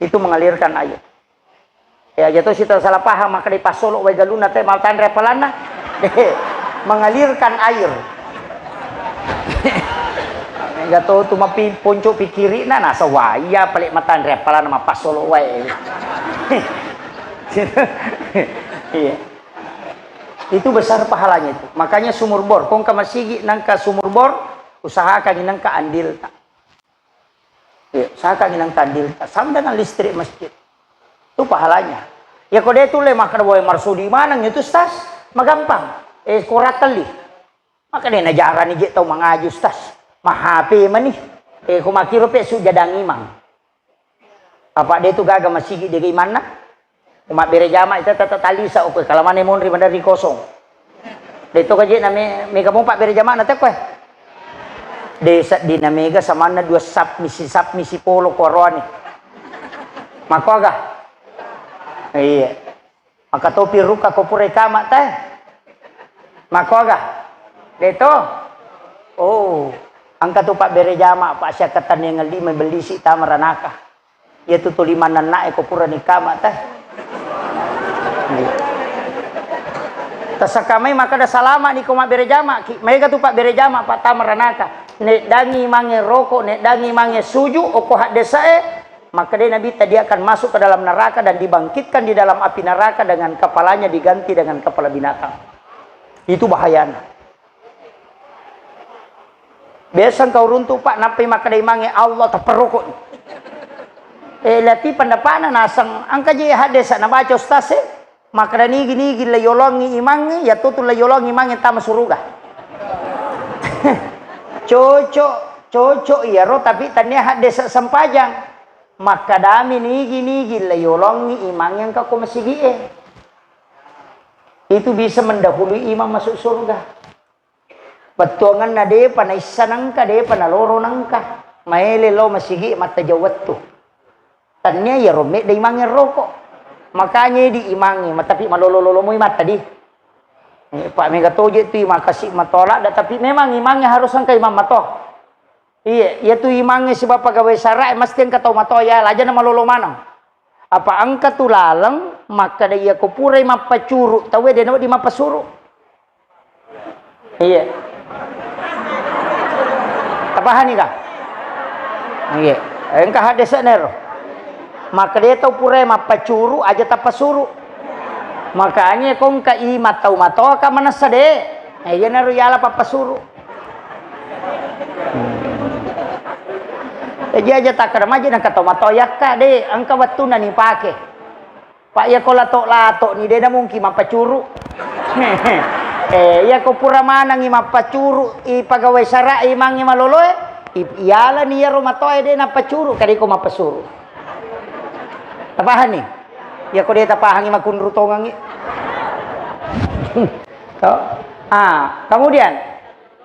Itu mengalirkan air. Ya, jatuh sita salah paham, maka dipassolo wae galunna te matanre appalanna. Mengalirkan air. Mega to tu mapi ponco pikirina, nasa waya pale matanre appalanna mappassolo wae. Iya. Itu besar pahalanya itu. Makanya sumur bor, kongka masigi nangka sumur bor, usahakan nangka andilta. Iya, usahakan nangka andilta. Sama dengan listrik masjid. Itu pahalanya. Ya, ko de tulle makkeda, "Woi, marsudi maneng itu, Ustaz." Magampang. Eh, ko rattelli. Maka de najarani je tau mangaji, Ustaz. Ma H P mani. Eh, ko makkiro pe sujadang imang. Apa de tu gaga masigi de imanna? Ko mabbere jama ita tata talisa okko, kalamane monri maderri kosong. De to kaje na me-, mega mo pabbere jama na te koe. De seddina mega samanna dua sap misi, sap misi polo ko aroane. Makko aga? Iya. Maka topi ruka ko pura ikama te. Makko aga? De to? Oh, engka tu pabbere jama, Pak, siakkatenniang lima bellisi tama ranaka. Iya tu tuli mannannae ko pura nikama te. Tasakamai makkeda salama ni ko mabbere jama ki. Maega tu pabbere jama, Pak, tama ranaka. Neddangi mange roko, neddangi mange suju, okko haddesae, makkeda Nabitta, dia akan masuk ke dalam neraka dan dibangkitkan di dalam api neraka dengan kepalanya diganti dengan kepala binatang. Itu bahayana. Biasa engka uruntu, Pak, nappai makkeda imangnge, "Allah, tapperrokok." Eh, lati pendapatna naseng, engka je haddesa nabaca ustaz e, makkeda nigi-nigi layolongi imangnge, yattu tu layolongi imangnge tama suruga. Cocok, cocok iyaro, tapi tania haddesa sempajang. Makkadami nigi-nigi layolongi imangnge engka ko masigi e. Itu bisa mendahului imang masuk surga. Bettuangenna depa naissa nengka, depa naloro nengka. Maele lao masigi mattajau wettu. Tania iyaro medda imangnge roko. Makanya di imangnge, ma-, tapi malolo-lolo moi matta di. Eh, Pak, mega toje tu imang kasi matoa ladda, tapi memang imangnge harus engka imang matoa. Iya, iya tu imangnge siba pegawai sara e mesti engka tau matoa ya, lajana malolo maneng. Apa engka tu laleng makkeda, iya ko purai mappacuru tauwe, de nawedding mappasuru. Iya. Tapahani ka? Iya. Engka haddesa nero. Makkeda tau purai mappacuru aja tappasuru. Makanya ko engka i mattau matoa ka manessa de. Eh, iyanaro yala pappasuru. Jadi aja takkeda maja nengka tau matoa yakka de, engka wettunna nipake. Pak, iya ko lato-lato ni de namungki mappacuru. Eh, iya ko pura manengi mappacuru i pegawai sara imangnge maloloe, i-, iyalani iyaro matoae de nappacuru, kadiko mappasuru. Tapahani? Iya ko de tapahangi makunru tongengi. To? Ah, kemudian,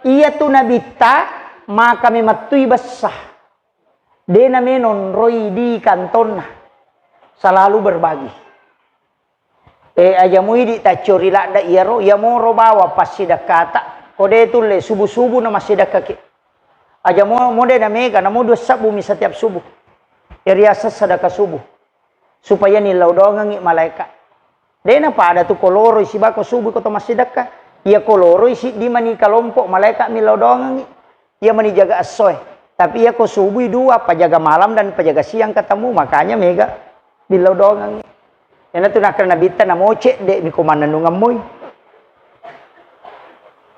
iya tu nabitta maka memettui bessa. De name nonroi di kantonna. Selalu berbagi. Eh, aja muidi taccori ladda iyaro, iya moro bawa passidakkata. Ko de tulle subuh-subuh na massidakkaki. Aja mo, mo de na mega, namo dua sabbu mi setiap subuh. Iyari aseng sedekah subuh. Supaya nillau doangengngi malaika. De na pada tu ko loroi sibako subuh ko to massidekka. Iya ko loroi siddi mani kalompok malaika millau doangengngi. Iya mani jaga essoe. Tapi iya ko subui dua, pajaga malam dan pajaga siang ketemu, makanya mega millau doangengngi. Ena tu nakkeda nabitta namo cedde mi ko mannennungeng moi.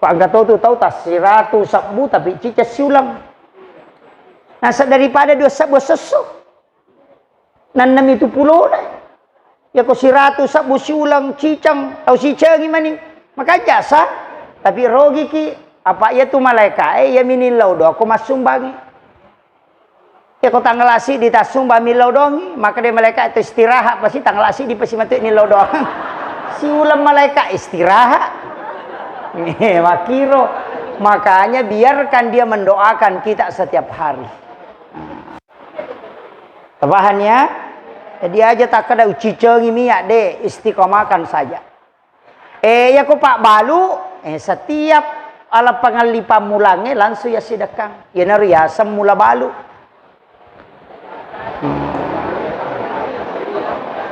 Pak engka to tu tau tassiratu sabbu tapi cicca siulang. Nasa daripada dua sabbu sesso. Nannami tu pulona. Yako siratu sabbu siulang cicang, tau sicengi mani. Maka jasa, tapi rogiki. Apa iya tu malaika e, iya minillau doa ko massumbangi. Yako tanggal asi di tassumba millau dongi, maka dia malaika itu istirahat, pasti tanggal asi di pasti matu nillau doang. Siulang malaika istirahat. Eh, makiro. Makanya biarkan dia mendoakan kita setiap hari. Tapahan ya? Jadi aja takkeda ucicengi miak de, istiqomahkan saja. Eh, yako pabbalu, eh, setiap ala pangalli pammulangnge langsung yassidekkang. Iyanaro yaseng mula balu. Hmm.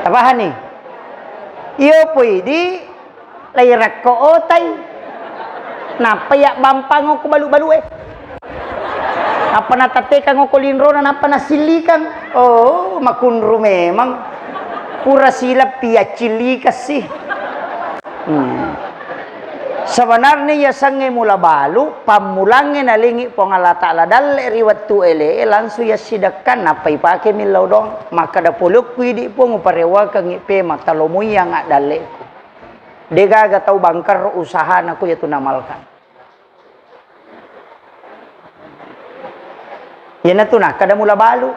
Tapahanni? Iyo pui di lairakko otai. Nappa yabbampang ko balu-balu e. Nappa natattekang ko linrona, nappa nasillikang. Oh, makunru memang. Pura silappi accillikassi. Hmm. Sebenarnya yasengnge mula balu, pammulangnge nalengi Puang Allah Ta'ala dalle ri wettu ele e, langsung yassidekkan, nappa ipake millau doang. Makkeda polokku idi Puang, uparewakengngi pema, talomuyang addalleku. Degaga tau bangker usahana ku yatu namalkan. Iyanatu nakkeda mula balu.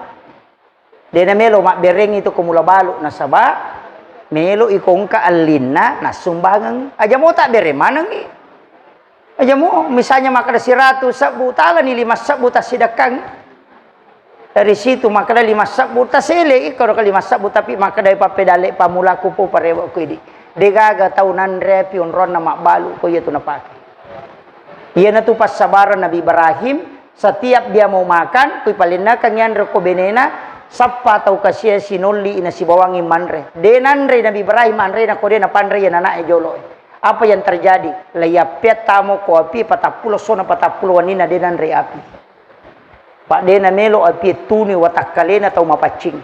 De namelo mabberengngi tu ko mula balu, nasaba melo iko engka allinna nassumbangeng. Aja mo tabbere manengngi. Aja mo misalnya makkeda siratu sebbu, talani lima sebbu tassidekkangngi. Dari situ makkeda lima sebbu, tasele iko ro lima sebbu, tapi makkeda pappedalle pamulaku po parewe'ku idi. Degaga tau nanre api onronna mabbalu ko iyatu napake. Iyanatu passabareng Nabi Ibrahim, setiap dia mau makan, kui palennakang yanre ko benena, sappa tau kasia sinolli nasibawangi manre. De nanre Nabi Ibrahim anrena ko de napanre iya nana'e jolo e. Apa yang terjadi? Laiyappea tamo ko api patappulo sona patappulo waninna de nanre api. Pak de namelo api tunui watakkalena tau mapaccing.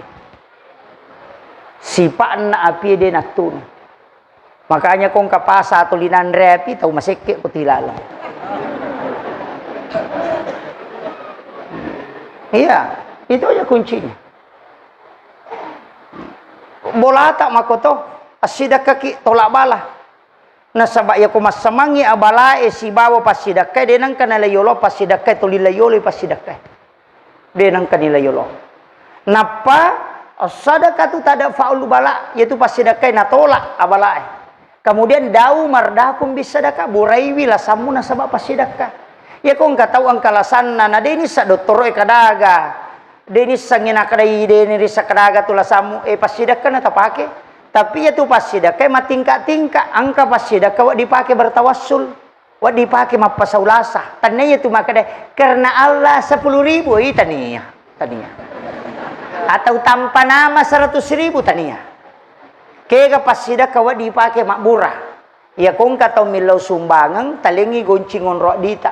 Sipa'na api de nattunu. Makanya ko engka pasa atau linanre api, tau masekke ko tilaleng. Iya, itu aja kuncinya. Bolata makoto, assidekkaki tolak bala. Nasaba yako massamangngi abalae sibawa passidekkae, de nengka nalai yolo passidekkae, tuli lai yolo passidekkae. De nengka nilai yolo. Nappa, as-sadaqatu tadfa'ul bala, yaitu passidekkae natolak abalae. Kemudian dau mardakun bis sadaqah, buraiwi lasammu nasaba passidekka. Yako engka tau engka lasanna, na de nissa dottoroe kadaga, de nissengngi nakadai, de nirissa kadaga tu lasammu, eh, passidekka na tapake. Tapi yatu passidekka matingka-tingka, engka passidekka wedding pake bertawassul. Wedding pake mappasaulasa. Tania tu makkeda, "Karena Allah sepuluh ribu," i tania, tania. Atau tanpa nama seratus ribu, tania. Kega passidekka wedding pake mabbura. Iya ko engka tau millau sumbangeng, talengi goncing onro dita.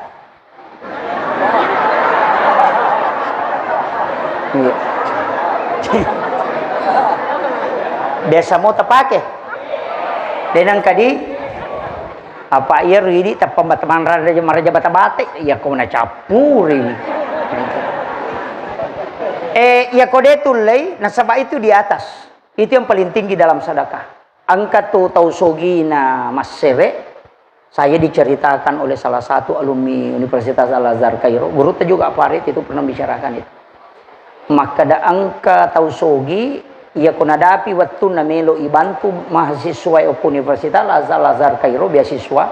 Iya. Biasa mo tapake. Denang kadi Apa iya ro idi tappa mat-, manra-, maraja bata-bata, iya ko nacappuri. Eh, iya ko de tullei, nasaba itu di atas. Itu yang paling tinggi dalam sedekah. Engka tu tau sogina massere, saya diceritakan oleh salah satu alumni Universitas Al-Azhar Kairo, gurutta juga Farid itu pernah bicarakan itu. Makkeda engka tau sogi, Iyako nadapi wettunna melo ibantu mahasiswa okko Universitas Al-Azhar, Al-Azhar Kairo beasiswa,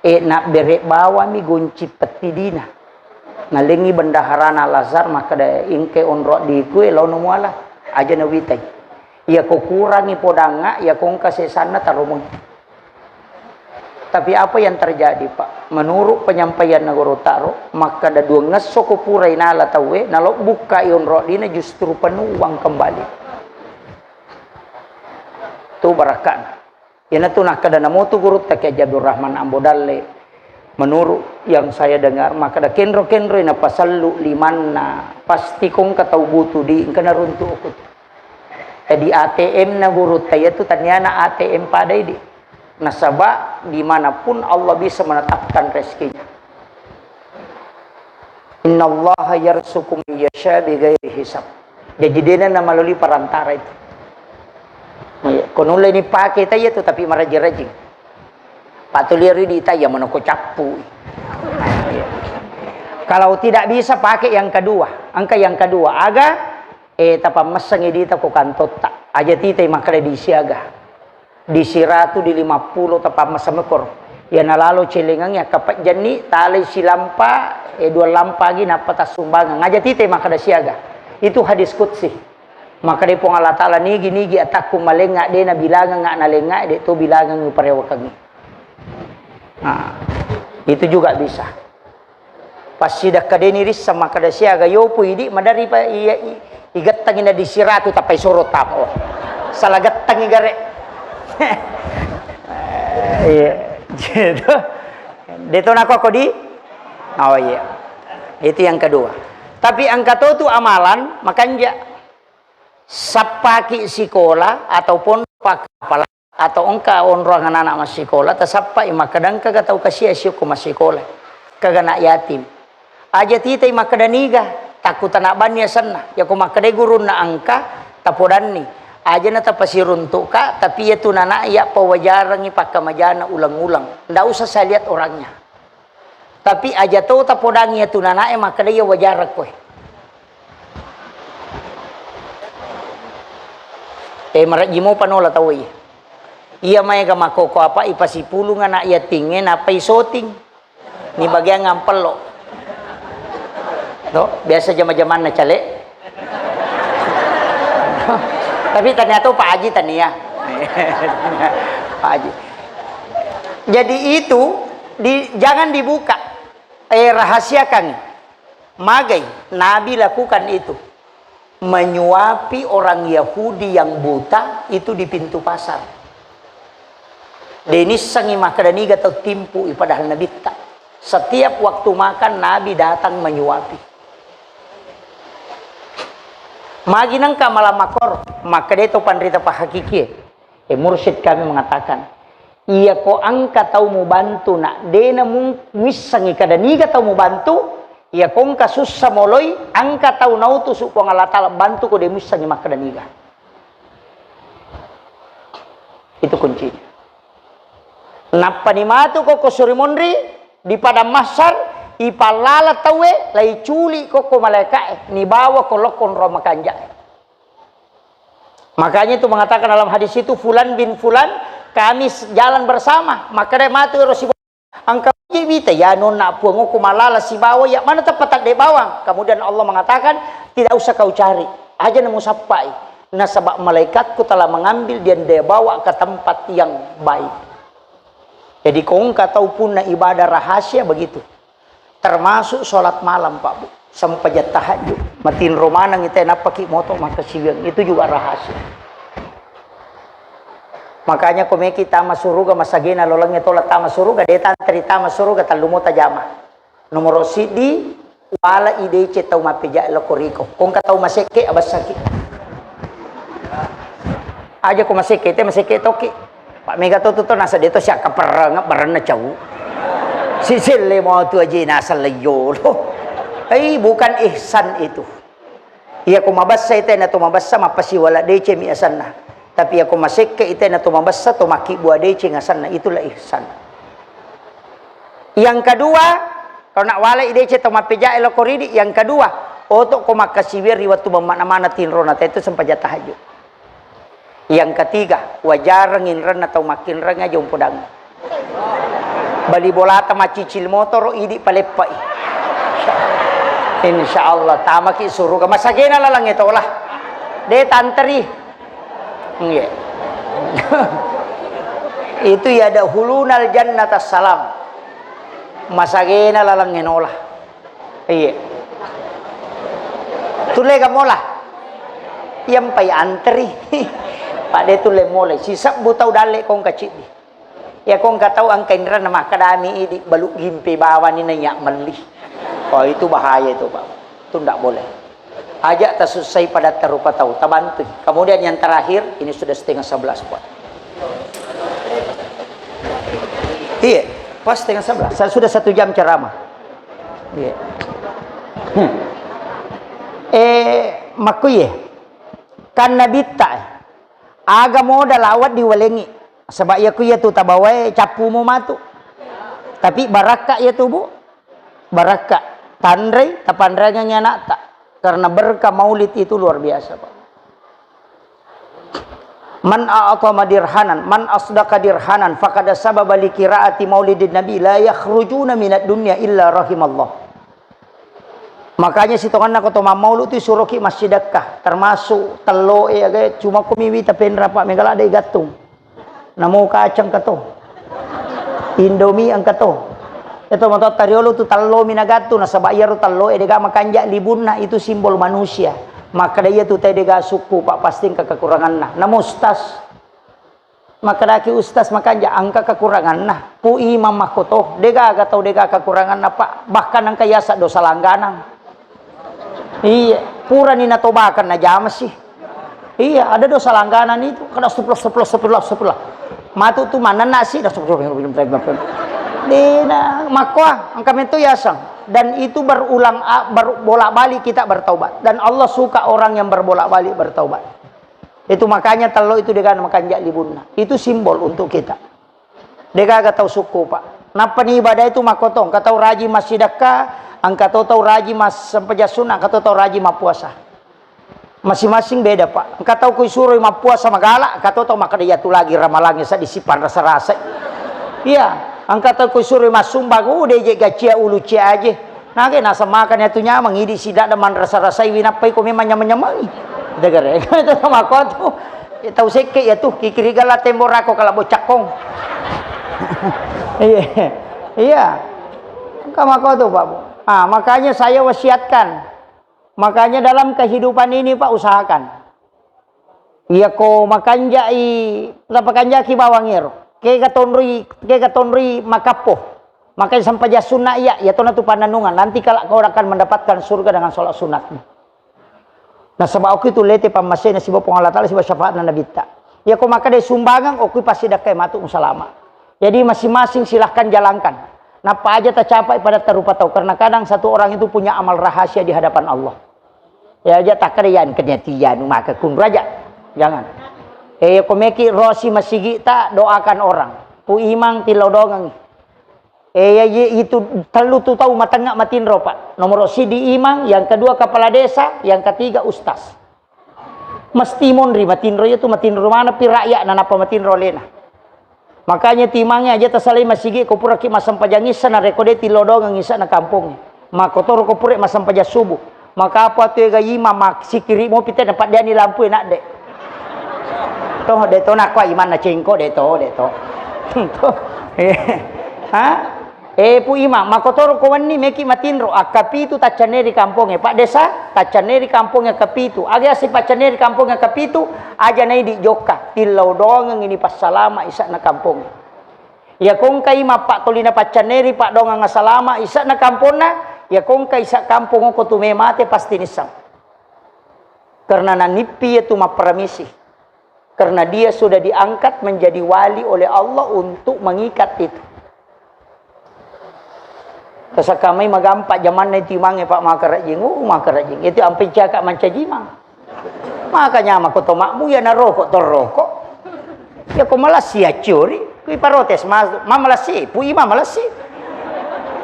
e, nabbere bawami gonci pettidina. Nalengi bendaharana Al-Azhar makkeda, "Engke onro addiku e, laono muala, aja nawitai. Iyako kurangi podangnga, iyako engka sesanna taromoi." Tapi apa yang terjadi, Pak? Menurut penyampaianna Guru Taro, makkeda duangngesso ko purai nala tauwe, nalo bukkai onro addiku justru penuh uang kembali. Tu barakana. Iyanatu nakkeda namotu gurutta Kiai Haji Abdul Rahman Ambo Dalle, menurut yang saya dengar, makkeda kenro-kenroi napasellu limanna, pasti ko engka tau butuh di, engka naruntuk okko. Jadi A T M-na gurutta iyatu taniana A T M pada idi. Nasaba dimanapun Allah bisa menetapkan rezekinya. Innallaha yarzuqu man yasha bighairi hisab. Jadi dena namaloli perantara itu. Iya, ko nulle ni pake ta iyatu, tapi marajing-rajing. Patulia ridi ta iya manoko cappu. Kalau tidak bisa, pakai yang kedua. Engka yang kedua. Aga, eh, tapammessengi dita ko kantotta. Aja titai makkeda di siaga. Di siratu, di lima puluh tapammessemekor. Iya nalalo celengengngi akkapejjanni, talai silampa, eh, dua lampa agi nappa tassumbangang. Aja titai makkeda siaga. Itu hadis qudsi. Makkeda Puang Allah Taala, "Nigi-nigi atakku malengnga, de nabilangengnga nalengnga, de to bilangengngi uparewakengngi." Nah, itu juga bisa. Passidakka deni risseng makkeda siaga yopu idi madari pa iya i-, igettangi na di siratu tappai soro tamo. Salah gettangi gare. Iya, gitu. Deto nako kodi? Oh iya. Itu yang kedua. Tapi engka to tu amalan makanja. Sappaki sikola atau pondok pakkapala atau engka onroang anak-anak massikola, tasappai makkeda engkaga tau kasia siokko massikola, engkaga anak yatim. Aja titai makkeda niga, takku tana banni asenna. Yako makkedai gurunna engka, tapodanni. Aja na tapasiruntukka, tapi iyatu nana iya pawajarengngi pakkamajana uleng-uleng. Ndak usah saya lihat orangnya. Tapi aja to tapodangi iyatu nanae makkeda iya wajarekko e. Eh, marejji mopa nola tau iya. Iya maega makkoko apa ipasipulung anak yatingnge nappa isoting. Ni bagiang ampello. To, biasa jama-jamanna cale. Tapi tania to Pak Haji tania. Pak Haji. Jadi itu di, jangan dibuka. Eh, rahasiakan. Magai Nabi lakukan itu. Menyuapi orang Yahudi yang buta itu di pintu pasar. Denissengi makkeda niga tau timpu, padahal Nabitta. Setiap waktu makan Nabi datang menyuapi. Magi nengka malam makor, makkeda to panrita pahakikie. Eh, mursyid kami mengatakan, iya ko engka tau mubantu, nak dena mung-, muissengi kada niga tau mubantu, iya ko engka sussa moloi, engka tau nautusu Puang Allah Taala bantu ko de muissengi makkeda niga. Itu kuncinya. Nappani matu ko, ko suri monri di padang mahsyar, ipallala tauwe, laiculi ko, ko malaika'e, nibawa ko lokko ro makanja'e. Makanya itu mengatakan dalam hadis itu, "Fulan bin Fulan, kami s-, jalan bersama." Maka dia matu ero sibo-, engka wita, "Ya nonna Puang, ku malala sibawa, ya mana tempat tak dia bawang?" Kemudian Allah mengatakan, "Tidak usah kau cari, aja nemu sappai. Nasaba malaikatku telah mengambil dan dia bawa ke tempat yang baik." Jadi, ko engka tau punna ibadah rahasia begitu. Termasuk sholat malam, Pak Bu. Sempajang tahajud. Matinro maneng ite nappaki moto makkasiwiang. Itu juga rahasia. Makanya ko meki tama suruga masagena lolongnge tola tama suruga, de tantri tama suruga, tallu mota jama. Nomoro siddi, wala i deceng tau mappeja'e lokko riko. Ko engka tau masekke, abessaki. Aja ko masekke, te masekke toki. Pak mega to tu to nasa de to siakka perreng, berenna cau. Siselle mo tu aja nasa leyolo. Hei, bukan ihsan itu. Iya ko mabessa ite na to mabessa, mappasiwala deceng mi asanna. Tapi iya ko masekke ite na to mabessa, to makkibua deceng asanna. Itulah ihsan. Yang kedua, kalau nak walai deceng tau mappeja'e lokko ridi, yang kedua, oto ko makkasiwiang ri wettu mammana-mana tinrona, te tu sempajang tahajud. Yang ketiga, wajareng inrenna tau makkinreng aja umpodang. Bali bolata maccicil motoro, idi paleppai. Insya Allah, tamaki suruga. Masagena lalang etolah. De tanteri. Iya. Itu ya ada hulunal jannata salam. Masagena lalang enolah. Iya. Tulle ga mola? Iyampai anteri. Pade tulle mola. Sisebbu tau dalle kongka ciddi. Ya kongka tau engka inrenna makkadami idi balu gimpe bawani naiya melli. Oh, itu bahaya itu, Pak. Itu ndak boleh. Aja tasussai pada tarupa tau, tabantui. Kemudian yang terakhir, ini sudah setengah sebelas, Pak. Iya, pas setengah sebelas. Saya sudah satu jam ceramah. Iya. Hmm. Eh, makkuye. Kan nabitta, eh. Aga moda lawat diwalengi. Sebab iya ku iya tu tabawae cappumu matu. Tapi barakka iya tu, Bu. Barakka. Tanrei, tapanrangangi anakta. Karena berkah maulid itu luar biasa, Pak. Man a'tama dirhanan, man asdaqa dirhanan, faqad sababa li qiraati maulidin nabi, la yakhrujuna minad dunya illa rahimallah. Makanya sitonganna ko to mammaulu tu suroki massidekka, termasuk tello e aga cuma ko mi wita penra pa megala de gattung. Namo kacang kato. Indomie engka to. Eto matotta riolo tu tello mi nagattu, nasaba iyaro tello e dega makanja libunna, itu simbol manusia. Makkeda iya tu te dega sukku, Pak, pasti engka kekuranganna. Namo ustaz. Makkedaki ustaz makanja engka kekuranganna. Pu imam makkoto, dega aga tau dega kekuranganna, Pak. Bahkan engka yasa dosa langganang. Iya, purani natobakan najama sih. Iya, ada dosa langganan itu. Kada astagfirullah, astagfirullah, astagfirullah, astagfirullah. Matu tu manenna sih, astagfirullah. Dena, makkoa, engka metto yaseng. Dan itu berulang a-, ber-, bolak-balik kita bertaubat. Dan Allah suka orang yang berbolak-balik bertaubat. Itu makanya tello itu dega makanja libunna. Itu simbol untuk kita. Degaga tau sukku, Pak. Nappani ibadah itu makkoto, engka tau rajin massidekka, engka to tau rajin massempajang sunna, engka to tau rajin mappuasa. Masing-masing beda, Pak. Engka tau kui suroi mappuasa magala, engka to tau makkeda iyatu lagi ramalangnge seddi sipanrasa-rasa. Iya, engka tau kui suroi massumbang, uh, deje gacia ulu cia aje. Nage naseng makani atu nyameng, idi sidadda manrasa-rasaiwi nappai ko memang nyameng-nyamengi. Degere. Itu makkotu. Tau sekke iyatu, kikiri gala temborako kala bocakkong. Iya. Iya. Engka makkotu, Pak, Bu. Ah, makanya saya wasiatkan. Makanya dalam kehidupan ini, Pak, usahakan. Iya ko makanjai, napakanjaki bawang ero. Kega tonroi, kega tonroi makappo. Makanya sempajang sunna iya, iya tona tu pannanungan. Nanti kala kau akan mendapatkan surga dengan sholat sunatmu. Nasaba okki tu lete pammasena siba Puang Allah Taala siba syafaatna nabitta. Iya ko makkeda sumbangeng, okki passidakkai matu musalama. Jadi masing-masing silahkan jalankan. Nappa aja tacapai pada tarupa tau. Karena kadang satu orang itu punya amal rahasia di hadapan Allah. Ya aja takkeda yan keniatian maka kunraja. Jangan. Eh, ko meki rosi masigi ta doakan orang. Pu imang tillau dongengi. Eh, ya, ye, itu tellu tu tau matengnga matinro, Pak. Nomor sidi imang, yang kedua kepala desa, yang ketiga ustaz. Mesti monri matinro, iya tu matinro mana pi rakyat na napa matinro lena. Makanya timangnge aja tasalai masigi ko puraki massempajang issa na rekode tilodongeng issa na kampongnge. Makotoro ko pura massempajang subuh. Maka apa tu ega imang mak sikiri mopi te na paddeani lampu enak de. Toh de to nakwa imang na cengko de to, de to. Toh. Eh. Ha? Eh, Pu Imang, makkotoro ko wenni meki matinro, akkapitu taccanne ri kampongnge, Pak Desa, taccanne ri kampongnge akkapitu. Aga yaseng paccanne ri kampongnge akkapitu, aja naidi jokka, tillau doangeng ini passalama isa'na kampongnge. Iya kongkai mappattolina paccanne ri paddoangeng asalama isa'na kamponna, iya kongkai isa kampong ko tu me mate pasti nisseng. Karena nanippi iya tu mapparamisi. Karena dia sudah diangkat menjadi wali oleh Allah untuk mengikat itu. Tasakamai magampa jamanna itu imangnge, Pak, makarajing, uh, makarajing. Itu ampe caka mancaji imang. Makanya mako to makmu ya naroko to roko. Ya ko malasi acuri, kui parotes masuk. Ma malasi, Pu Imang malasi.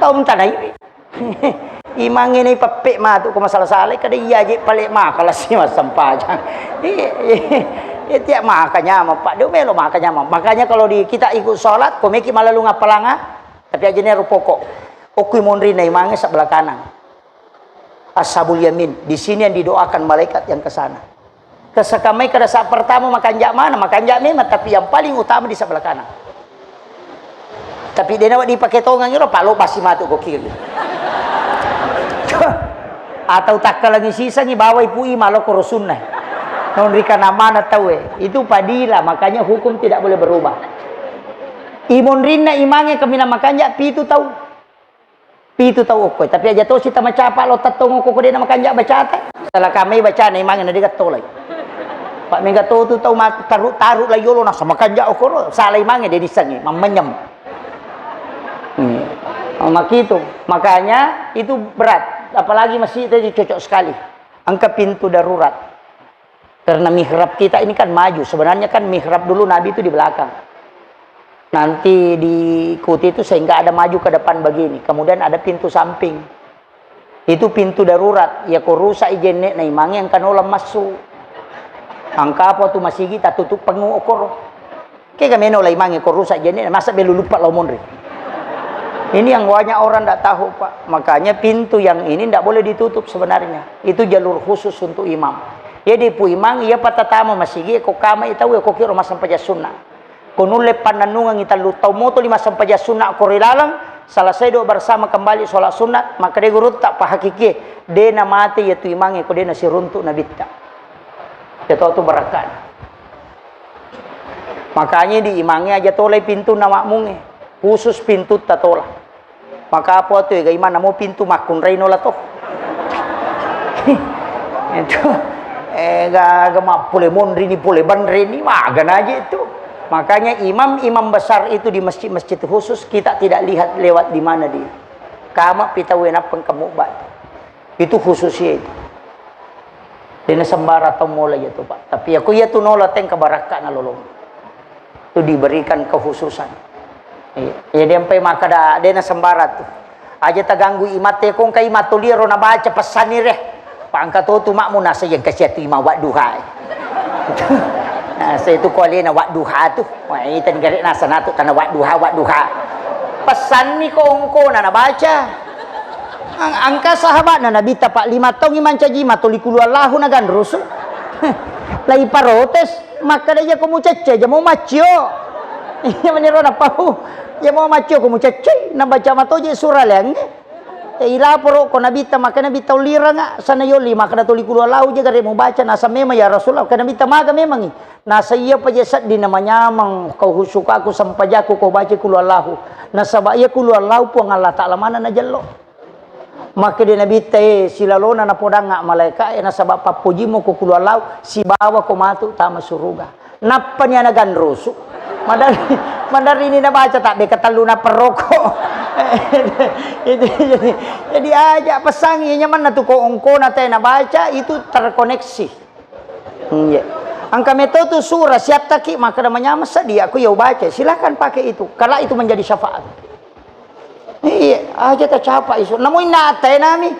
Tau mtana iwi. Imangnge nai peppe matu ko masala-salai, kada iya je pale maka lasi massempajang. Iya, iya. Tiap maka nyameng, Pak. Dia melo maka nyameng. Makanya kalau di kita ikut sholat, ko meki malalung apalanga, tapi aja nero pokok. Okui monrinna imangnge sebelah kanan. Ashabul yamin, di sini yang didoakan malaikat yang ke sana. Kesekamai kada saat pertama makanja mana, makanja memang, tapi yang paling utama di sebelah kanan. Tapi dena wa dipake tongang iro, palo basi matu ko kiri. Atau takkalangi sisangi bawai pui malo ko rusunna. Non rikana mana tau e. Itu padila, makanya hukum tidak boleh berubah. Imonrinna imangnge kaminang makanja pitu tau. Pitu tau okko, tapi aja tosi tamacapa lo tattong okko ko dena makanja bacata. Salah kamai bacana imangnge na dega tolai. Pak mega to tu tau ma-, taru-taru la yolo nasa makanja okoro, salah imangnge de disangi, mammenyem. Hmm. Oh, makitu. Makanya itu berat, apalagi masjid tadi cocok sekali. Angka pintu darurat. Karena mihrab kita ini kan maju, sebenarnya kan mihrab dulu Nabi itu di belakang. Nanti diikuti itu sehingga ada maju ke depan begini, kemudian ada pintu samping. Itu pintu darurat, ya ko rusak i jenne na imangnge angka nola massu. Angka apa tu masigi tatutup pengu okoro. Kega meno la imangnge ko rusak jenne, masa belu lupa lao monri. Ini yang banyak orang ndak tahu, Pak. Makanya pintu yang ini ndak boleh ditutup sebenarnya. Itu jalur khusus untuk imam. Jadi pu imang, iya patatama masigi, ko kama i tau, ko kiro massempajang sunna. Ko nulle pannennungengi tallu tau moto lima sempajang sunna ko ri laleng, selesai do bersama kembali sholat sunat, maka de gurutta pahakikie, de namate iya tu imangnge ko de nasiruntuk nabitta. Iya to tu barakkana. Makanya di imangnge aja tolai pintunna makmungnge, khusus pintutta tola. Maka apa tu ega imanna mo pintu makkunrai nola to. Itu ega, ega mappole monri ni pole banre ni magana aja itu. Makanya imam-imam besar itu di masjid-masjid khusus kita tidak lihat lewat di mana dia. Kama pitau enapeng kemubba. Itu khususnya itu. Dena sembara tau mola iya tu, Pak. Tapi aku iya tu nola tengka barakka na lolong. Itu diberikan kekhususan. Iya. Iya, dia sampai maka da, dena sembara tu. Aja taganggu imatte kong kai matolia ro nabaca pesanni re. Pangka to tu makmu nasa yang kasihan tu imam wadduha. Nah, saya tu kualena wadduha tu. Wah, itu negara nasa natu karena wadduha, wadduha. Pesanni ko ongko na nabaca. Ang-, angka sahabatna Nabitta, Pak, lima taungngi mancaji matoli kulu Allahu naganrusu. Lai parotes, makkeda, "Iya ko mucecce, jamo maccio." Iya meniro napau. Jamo maccio ko mucecce, nabaca matoje sura leangnge. E, ilaporo ko Nabitta, makkeda Nabitta, "Uliranga, sana yoli makkeda toli kulu Allahu je gare mubaca." Nasa memang, "Ya Rasulullah," makkeda Nabitta, "maga memangi?" Nasa iya paja sedding namanyameng kau husukaku sempajakku kau baca kulu Allahu. Nasaba iya kulu Allahu Puang Allah Ta'ala mana najello. Makkeda Nabitta, "E, silalona napodangnga malaika e, nasaba pappojimmu ko kulu Allahu, sibawa ko matu tama suruga." Nappani ana ganrusu. Madari, madari ini nabaca tabbe ketellu naperroko. Itu jadi, jadi aja pesangi nyamanna tu ko ongkona te nabaca itu terkoneksi. Iya. Engka meto tu sura siattaki makkeda manyameng seddi aku iya ubaca. Silakan pakai itu. Kala itu menjadi syafaat. Iya, aja tacapa isu. Namu inna attainami.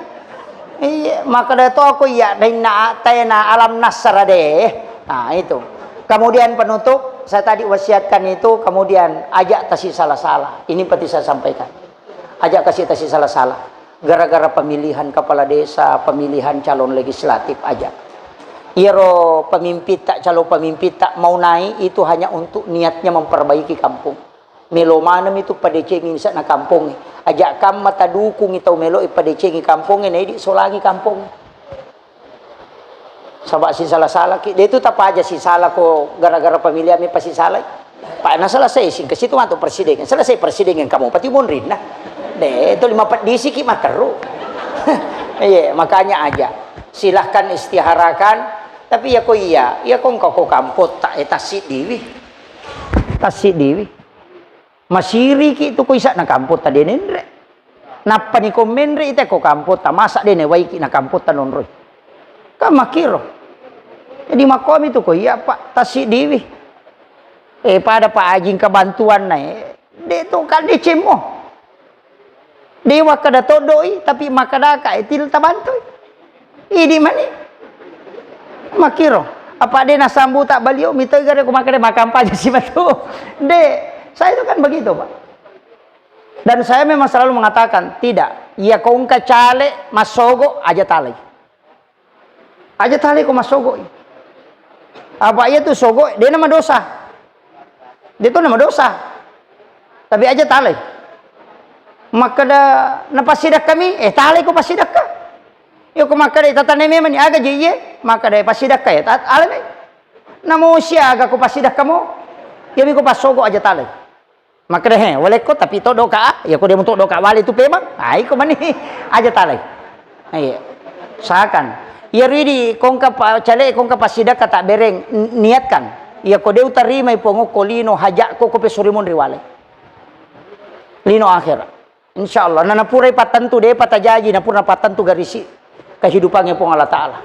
Iya, makkeda to aku iya, inna attaina alam nasara deh. Nah, itu. Kemudian penutup, saya tadi wasiatkan itu, kemudian aja tasi salah-salah. Ini penting saya sampaikan. Aja kasih tasi salah-salah. Gara-gara pemilihan kepala desa, pemilihan calon legislatif aja. Iyaro pemimpitta, calon pemimpitta mau naik itu hanya untuk niatnya memperbaiki kampung. Melo maneng itu padecengi misalna kampongnge. Aja kamma tadukungi tau melo padecengi kampongnge, naidi solangi kampongnge. Saba sisala-salaki, de tu tapaja sisala ko gara-gara pemilihan mi pasisalai. Pak, na selesai singka situ matu presiden. Selesai presiden yang kamu pati monrinna. De, itu lima pedisiki materu. Iya, makanya aja. Silahkan istiharakan. Tapi ya ko iya, ya ko engkau ko kampot tak, eh, tasik diwi. Tasik diwi. Masiriki tu ko isa'na kampotta de nenre. Nappani ko menre ite ko kampotta, masa de newaiki na kampotta nonroi. Kan makkiro. Jadi makkomi tu ko iya, Pak, tassiddiwi. Eh, pada Pak Aji engka bantuanna, eh. De to kan decemmo. De wakkada toddoi, tapi makkedaka, eh, til tabantui. Idi mani. Makkiro. Apa de nasambuta balio, mitau gare ko makkeda makampaja si matu. De, saya itu kan begitu, Pak. Dan saya memang selalu mengatakan, tidak. Iya ko engka cale, massogo, aja talai. Aja talai ko massogo. Apa iya tu sogo, de na madosa. De tu na madosa. Tapi aja talai. Makkeda na passidakka mi, eh, talai ko passidakka. Iya ko makkeda tatanai memang ni aga je iye, makkeda passidakka ya, ta-, alai mai. Namo siaga ko passidakka mo, iya mi ko passogo aja talai. Makkeda, "He, walekko, tapi to doka, ah." Iya ko de mo to doka wale tu pemang. Ah, iko mani aja talai. Iya. Usahakan. Iya ridi kongka pa-, cale kongka passidakka tak bereng, n-, niatkan. Iya ko de utarimai pongokko lino hajak ko ko pesuri monri wale. Lino akhirat. Insya Allah, na napurai pattentu, depa tajaji, napura pattentu garisi kehidupannya Puang Allah Ta'ala.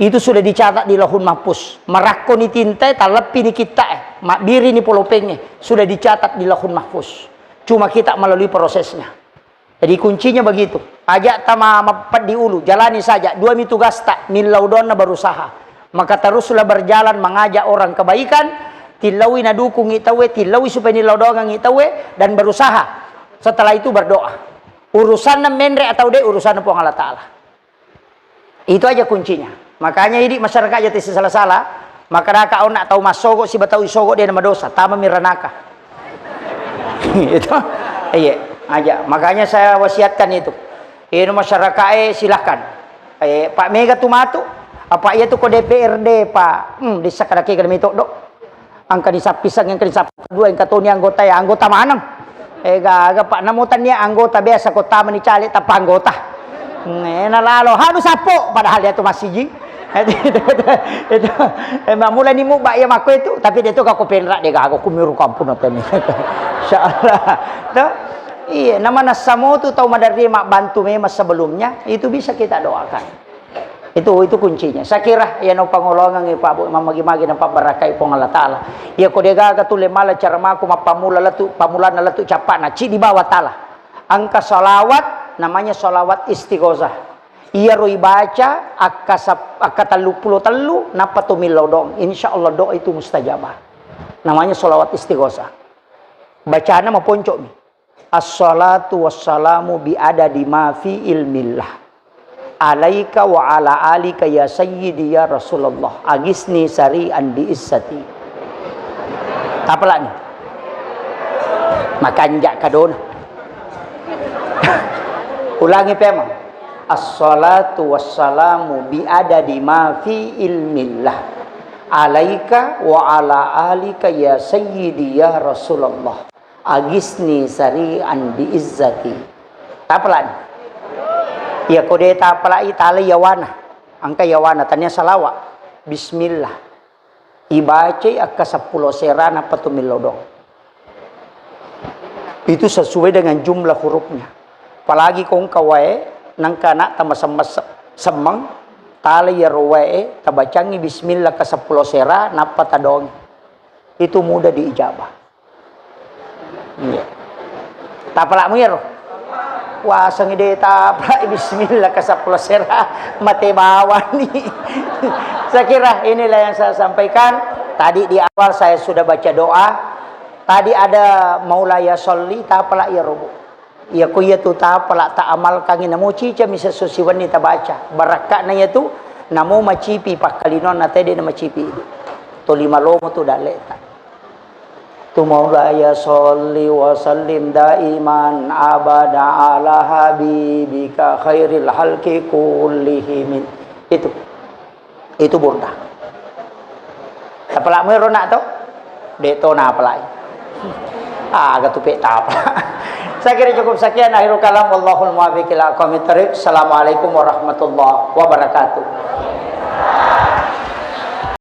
Itu sudah dicatat di Lauhul Mahfuz. Marakkoni tintae, talleppini kittae, mabbirini polopengnge, sudah dicatat di Lauhul Mahfuz. Cuma kita melalui prosesnya. Jadi kuncinya begitu. Aja tama mappeddi ulu, jalani saja. Dua mi tugasta, millau doanna berusaha. Maka teruslah berjalan mengajak orang kebaikan, tillaui nadukungi tauwe, tillaui supaya nillau doangengi tauwe, dan berusaha. Setelah itu berdoa. Urusanna menre atau de, urusanna Puang Allah Ta'ala. Itu aja kuncinya. Makanya idi masyarakat aja tesi salah-salah, maka daka onna tau massogo siba tau isogo de na madosa, tama miranaka. Itu, iya, aja. Makanya saya wasiatkan itu. Ino masyarakat, eh, silahkan. Eh, Pak Mega tu matu, apa iya tu ko D P R D, Pak? Hmm, dissa kadake kami toddo. Engka ni sappiseng, engka ni sappadua, engka toni anggota ya, anggota maneng. Eh, gaga, Pak, namo tania anggota biasa ko tama ni caleg tanpa anggota. Hmm, eh, nalalo, hanu sappo, padahal dia tu masiji. Itu, itu, eh, mulai ni muba iya makko itu, tapi dia tu kako penrak de gaga, kumiru kampung apa ni. Insyaallah. Tuh. Iya, namanessa motu tau maderri mabbantu memang sebelumnya, itu bisa kita doakan. Itu, itu kuncinya. Saya kira, iya, no pangolongangi, Pak, Bu, mamagi-magi napabarakai Puang Allah Ta'ala. Iya, ko degaga tu le mala cara mako mappamula letu, pamulana letu capana, ci di bawah tala. Engka salawat, namanya salawat istighosah. Iya ro ibaca, akka sap-, akka tellu pulo tellu, nappa to millau doang. Insya Allah doa itu mustajabah. Namanya salawat istighosah. Bacana maponcomi. Assalatu wassalamu bi adadi ma fi ilmillah. Alaika wa ala alika ya sayyidi ya Rasulullah. Agisni sari'an bi izzati. Tapalani. Makanja kadona. Ulangi pemang. Assalatu wassalamu bi adadi ma fi ilmillah. Alaika wa ala alika ya sayyidi ya Rasulullah. Agisni sari'an bi izzati. Tapalani. Iya ko de tapalai tala yawana. Engka yawana tania salawa. Bismillah. Ibacai akka seppulo sera nappa tu millau doang. Itu sesuai dengan jumlah hurufnya. Apalagi ko engka wae, nengka anak tama semmeng, tala iyaro wae, tabacangi bismillah ke seppulo sera, nappa tadongi. Itu mudah diijabah. Iya. Tapalakmu iyaro? Wasengi de tapalak bismillah ke seppulo sera, mate bawani. Saya kira inilah yang saya sampaikan. Tadi di awal saya sudah baca doa. Tadi ada maulaya sholli, tapalak iyaro, Bu. Iya ko iya tu tapalak ta amalkangi namo cica misa susi wenni tabaca. Barakka'na iya tu namo macipi pakkalinonna tede na macipi. Tolima lomo tu dalle'ta. Tu maulaya sholli wa sallim daiman abada ala habibika khairil halki kullihim. Itu. Itu burdah. Tapalakmu ero nak to? De to napalai. Aga tu pe tapalak. Saya kira cukup sekian akhirul kalam. Wallahul muwaffiq ila aqwamit thariq. Assalamualaikum warahmatullahi wabarakatuh.